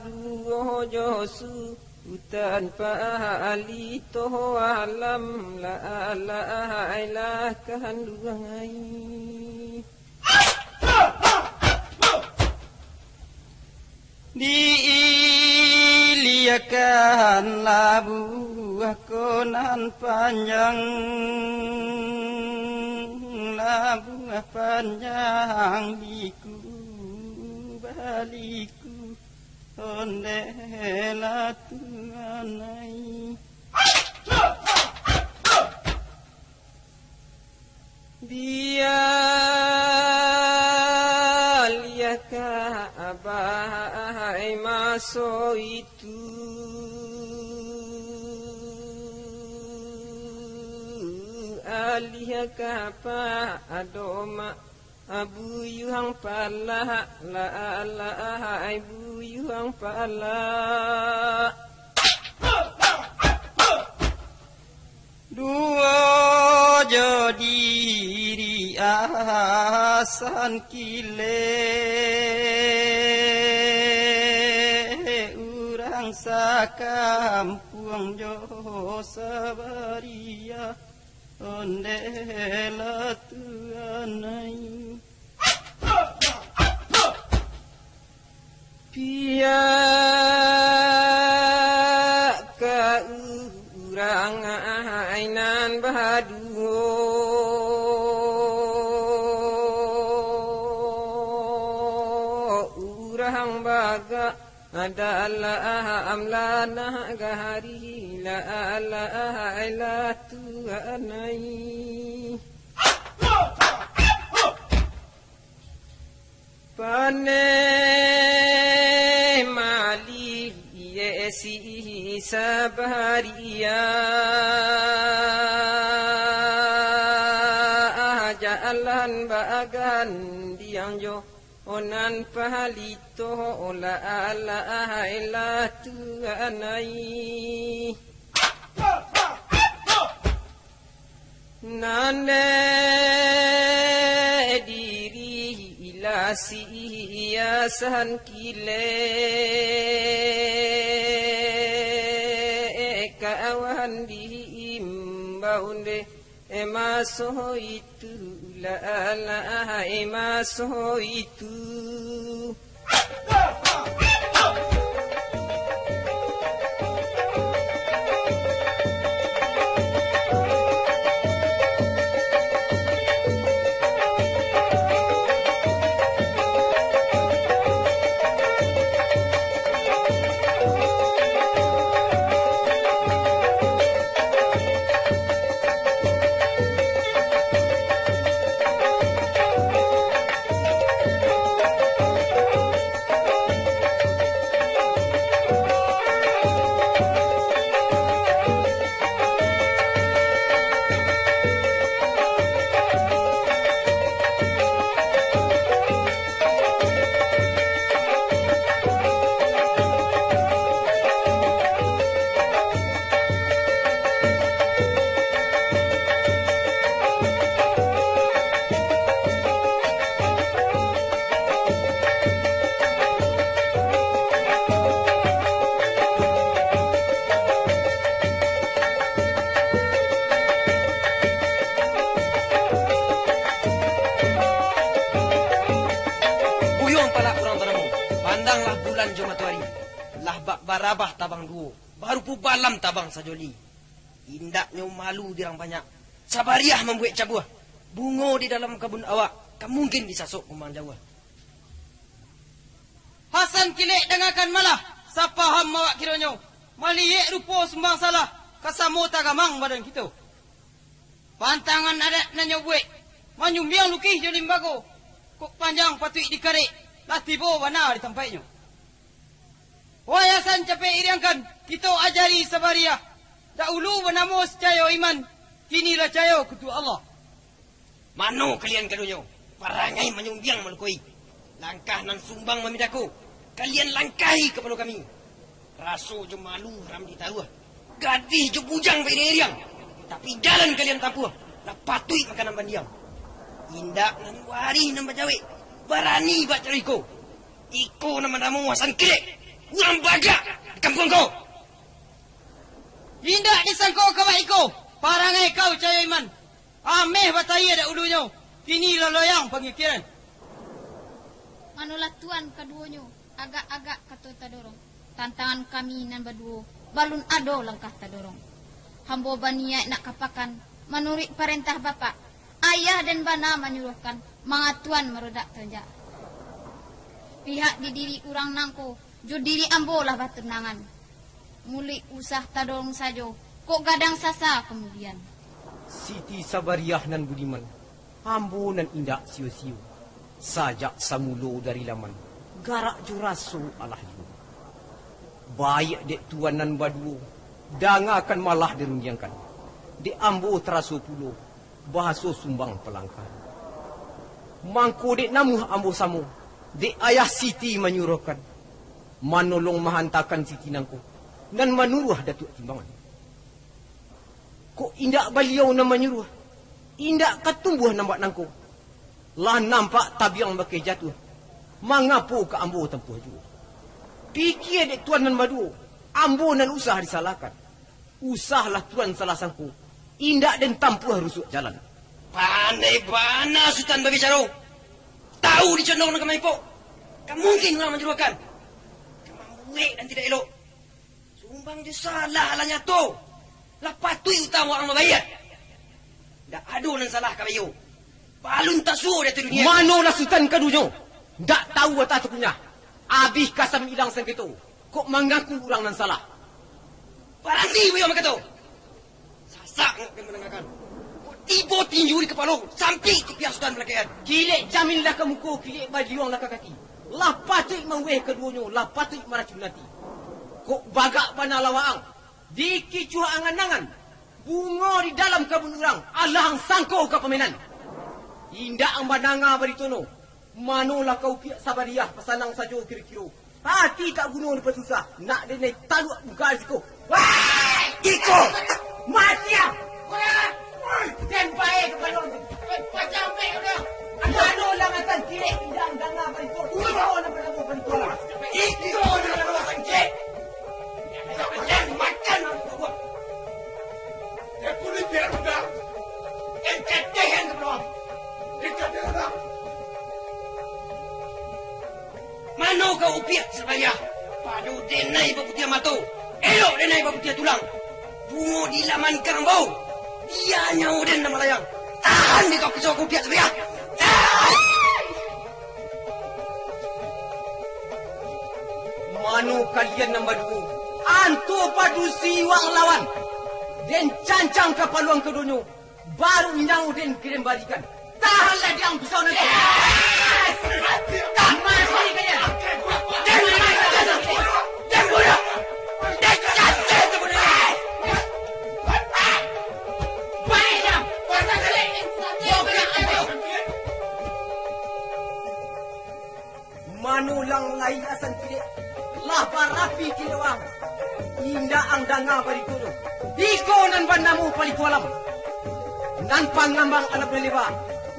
duo jo Sutan Palito, alam lah, lah, lah kanduang ai. Diiliakan labuah ko nan panjang, labuah panjang biku baliku, ondeh lah Tuan ai. Dialiahkah abah ai maso itu, aliahkah pado mak, buyuang pala, lah, lah ai buyuang pala. Duo jo diri Hasan Kilek, urang sakampuang jo sabariah, ondeh lah tuan ai. Piak ka urang ai nan baduo, urang bagak adalah amlanah gahari lah alah ai lah tuan ai. Paneh malih iye si sabariah, jalan bagandiang jo onan palito, lah alah ai lah tuan ai. Nan dek diri lah si Hasan Kilek, kawan diimbau dek maso itu, lah alah ai maso itu. Buyuang palak urang tanamo, pandanglah bulan jo matoari, lah bak barabah tabang duo, barupo balam tabang sajoli. Indaknyo malu di urang banyak, sabariah mambuek cabuah, bungo di dalam kabun awak, ka mungkin disasok kumbang jauah. Hasan Kilek dangakan malah, sapaham awak kironyo, maliek rupo sumbang salah, ka samo tagamang badan kito. Pantangan adat nan nyo buek, manyumbiang lukih jo limbago, kok panjang patuik dikarek, lah tibo bana di tampaiknyo. Wai Hasan capek iriangkan, kito ajari sabariah, dahulu banamo sacayo iman, kini lah cayo kutuak Allah. Mano kalian kadonyo? Parangai manyumbiang malukoi. Langkah nan sumbang mamidako, kalian langkahi kapalo kami. Raso jo malu haram ditaruah. Gadih jo bujang bairiang-iriang. Tapi jalan kalian tampuah, lah patuik makanan bandiang. Indak nan warih nan bajawek, barani bak caro iko. Iko nan banamo Hasan Kilek, urang bagak di kampuang ko. Indak disangko kabak iko, parangai kau cayo iman. Ameh batayie dahulunyo, kini lah loyang pangikiran. Manolah tuan kaduonyo, agak-agak kato tadorong. Tantangan kami nan baduo, balun ado langkah tadorong. Hambo baniaik nak ka pakan, manuruik parentah bapak. Ayah den bana manyuruahkan, manga tuan marodak tanjak. Pihak di diri urang nangko, jo diri ambo lah batunangan. Muluik usah tadorong sajo, kok gadang sasa kamudian. Siti Sabariah nan budiman, ambo nan indak sio-sio. Sajak samulo dari laman, garak jo raso alah iyo. Baiak dek tuan nan baduo, dangakan malah dirundiangkan. Dek ambo taraso pulo, bahaso sumbang palangkahan. Mangko dek namuah ambo samo, dek ayah Siti manyuruahkan, manolong mahantakan Siti nangko, nan manuruah Datuak Timbangan. Kok indak Baliau nan manyuruah, indak ka tumbuah nan bak nangko. Lah nampak tabiang bakeh jatuah, mangapo ka ambo tampuah juo? Pikia dek Tuan nan baduo, ambo nan usah disalahkan. Usahlah Tuan salah sangko, indak den tampuah rusuak jalan. Pandai bana Sutan babicaro. Tahu di condong nan ka maipok. Ka mungkin urang manjuruahkan. Ka mambuek nan tidak elok. Sumbang jo salah lah nyato. Lah patuik utang urang babayia. Ndak ado nan salah ka baiyo. Balun tasuo di ateh dunia. Manolah Sutan kaduonyo? Ndak tahu atah takunyah. Abih kasam ilang sangketo. Kok mangaku urang nan salah? Baranti baiyo makato. Sasak ngak den mandangakan. Tibo tinju di kapalo, sampik kupiah Sutan balakaian. Kilek camin lah ka muko, kilek baliuang lah ka kaki. Lah patuik mauweh kaduonyo, lah patuik maracun ati. Kok bagak bana lawaang, dikicuah angan-angan. Bungo di dalam kabun urang, alah ang sangko ka pamenan. Indak ang mandanga barito no. Manolah ka upiak sabariah, pasanang sajo kiro-kiro. Ati tak guno dipasusah, nak denai taluak buka risiko. Wai! Iko! Mati ah! Den pae kapalo tu. Pacah ampek udah. Manolah matan kilek, indak ang danga barito. Iko nan banamo barito lah. Iko nan banamo sangkek. Yang makan nan buah. Yang kulit biar udah. Yang ketehan tu doang. Yang ketehan udah. Mano kau upiak sabariah? Pado denai baputiah mato, elok denai baputiah tulang. Bungo di laman karambau, dia nyawo den nan malayang. Tahan di kau pisau kau upiak sabariah. Tahan! Mano kalian nan baduo? Anto padusi wang lawan. Den cancang kapaluang kaduonyo. Baru nyawo den ka den barikan. Tahanlah diang pisau nan tu. Tahan! Mati kalian. Den mati kalian. Den bunuh. Den kasih tu bunuh. Baik, diam. Kuasa kalian. Bawa pulang aja. Mano lah lai asan kilek, lah barapi kilek wang. Indak ang danga barito tu. Iko nan banamo Palito Alam. Nan pangambang alam nan leba.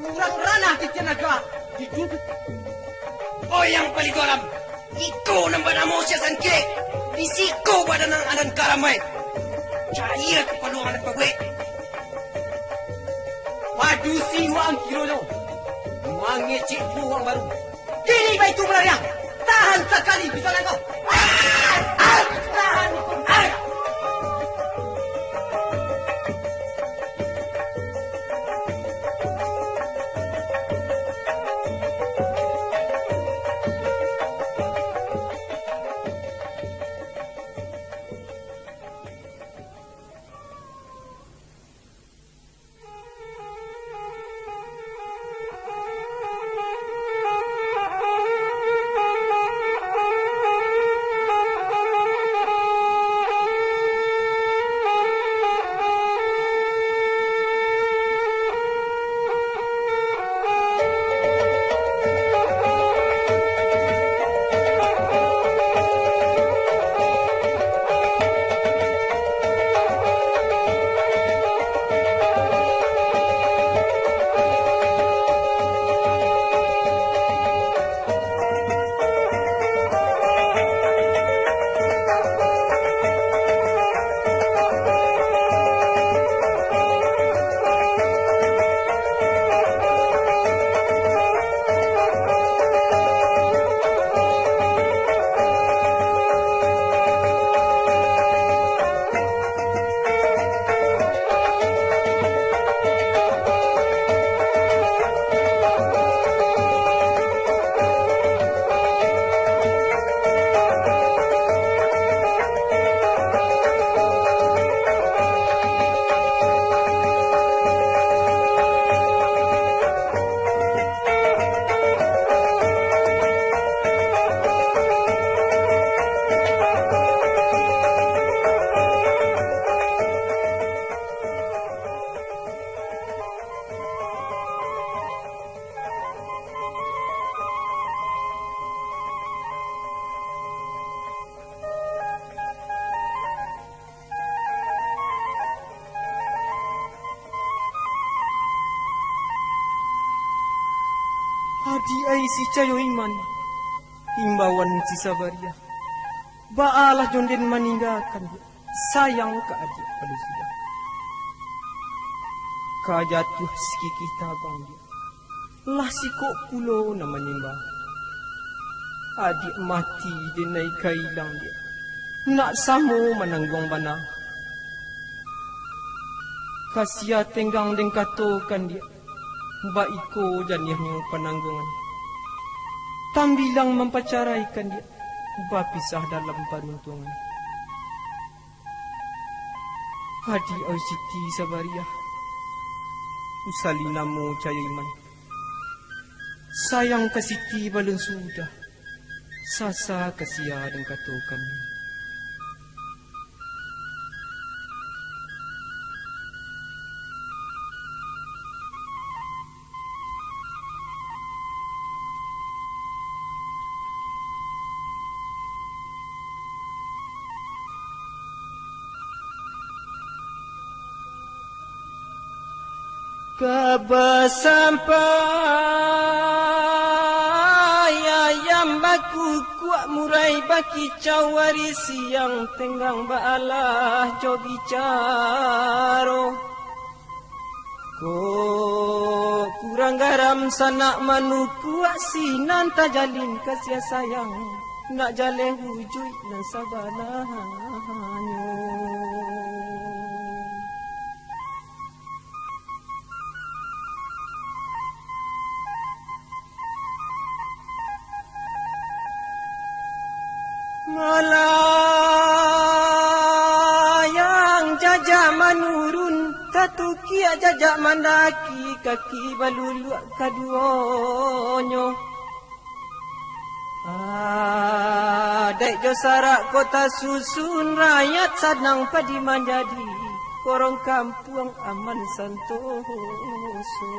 Urang ranah titian naga ditutuik. Oh, yang Palito Alam. Iko nan banamo si asan kilek. Di siko badan ang anan karamai. Cayia kapaluang anak pabuek. Padusi wang kironyo. Mangecek juo wang baru. Kini baitu balariang. Tahan sakali pisau nan ko. Ah! Ah! Tahan. Ah! Adiak ai si Cayo Iman, imbauan si Sabariah, baalah jon den maninggakan diak, sayang ka adiak palu sudah. Ka jatuah sikikih tabang diak, lah sikok pulo nan manyimba. Adiak mati den ai ka ilang diak, nak samo manangguang bana. Ka sia tenggang den katokan diak, baiko janiahnyo panangguangan. Tambilang mampacaraikan diak, bapisah dalam paruntuangan. Adiak au Siti Sabariah, usali namo Cayo Iman. Sayang ka Siti balun sudah, sasa ka sia den katokan. Ka basampai ayam bakukuak, murai bakicau, ari siang tenggang baalah jo bicaro. Kok kurang garam sanak manukuak, sinan tajalin ka sia sayang, nak jaleh wujuik nan sabananyo. Malayang jajak manurun, tatukiak jajak mandaki, kaki baluluak kaduonyo. Adaik jo sarak kota susun, rakyat sanang padi manjadi, korong kampuang aman santoso.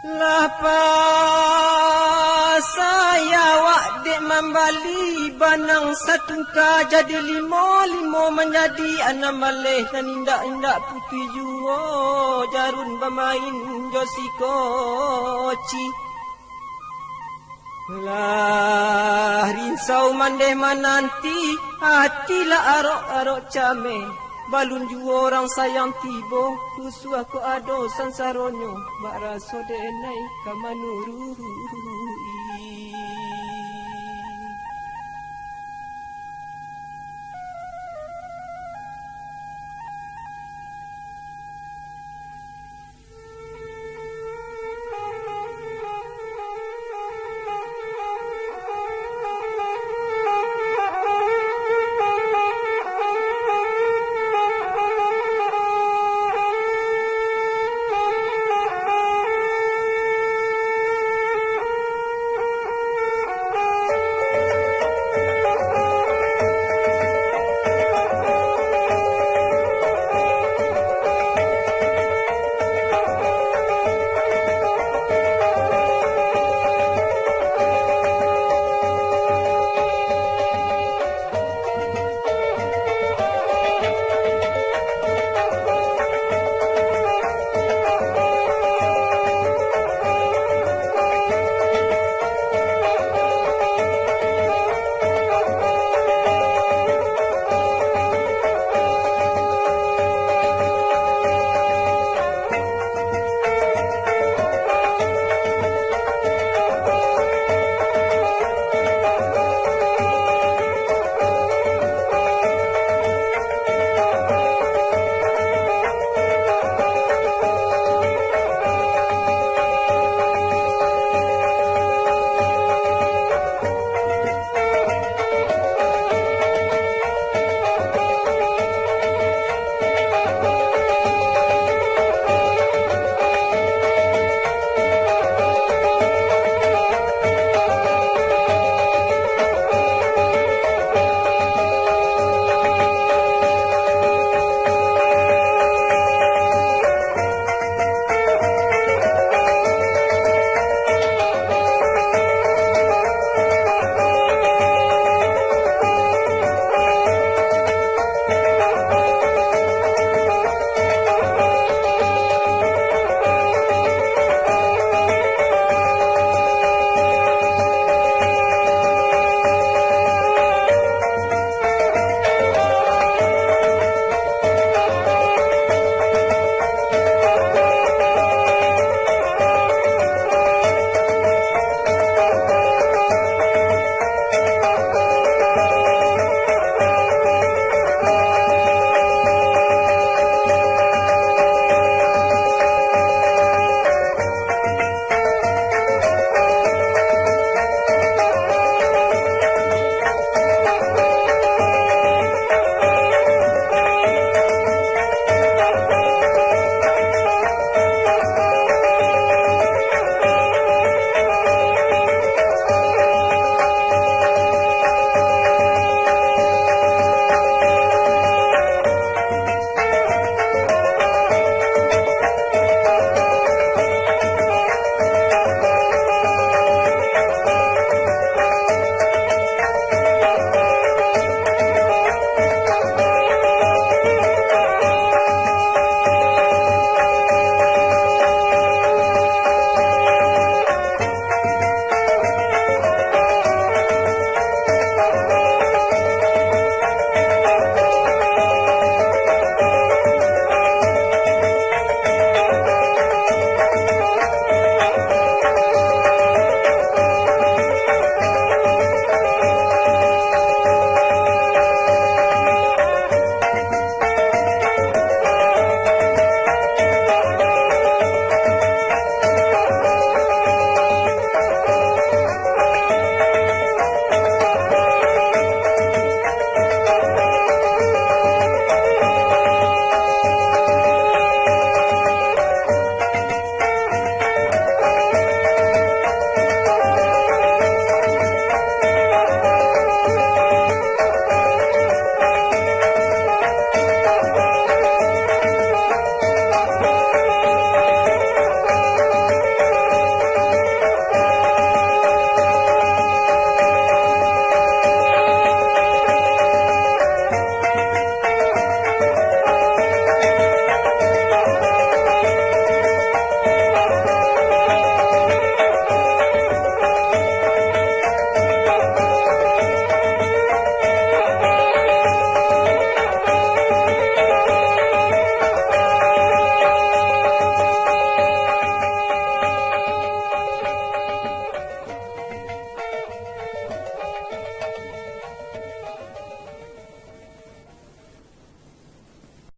Lah pasai awak dek mambali, banang satungka jadi limo, limo manjadi anam baleh, nan indak-indak putuih juo, jarun bamain jo si koci. Lah rinsau mandeh mananti, ati lah arok-arok cameh. Balun juo urang sayang tibo, rusuah kok ado sansaronyo, bak raso denai ka manurun.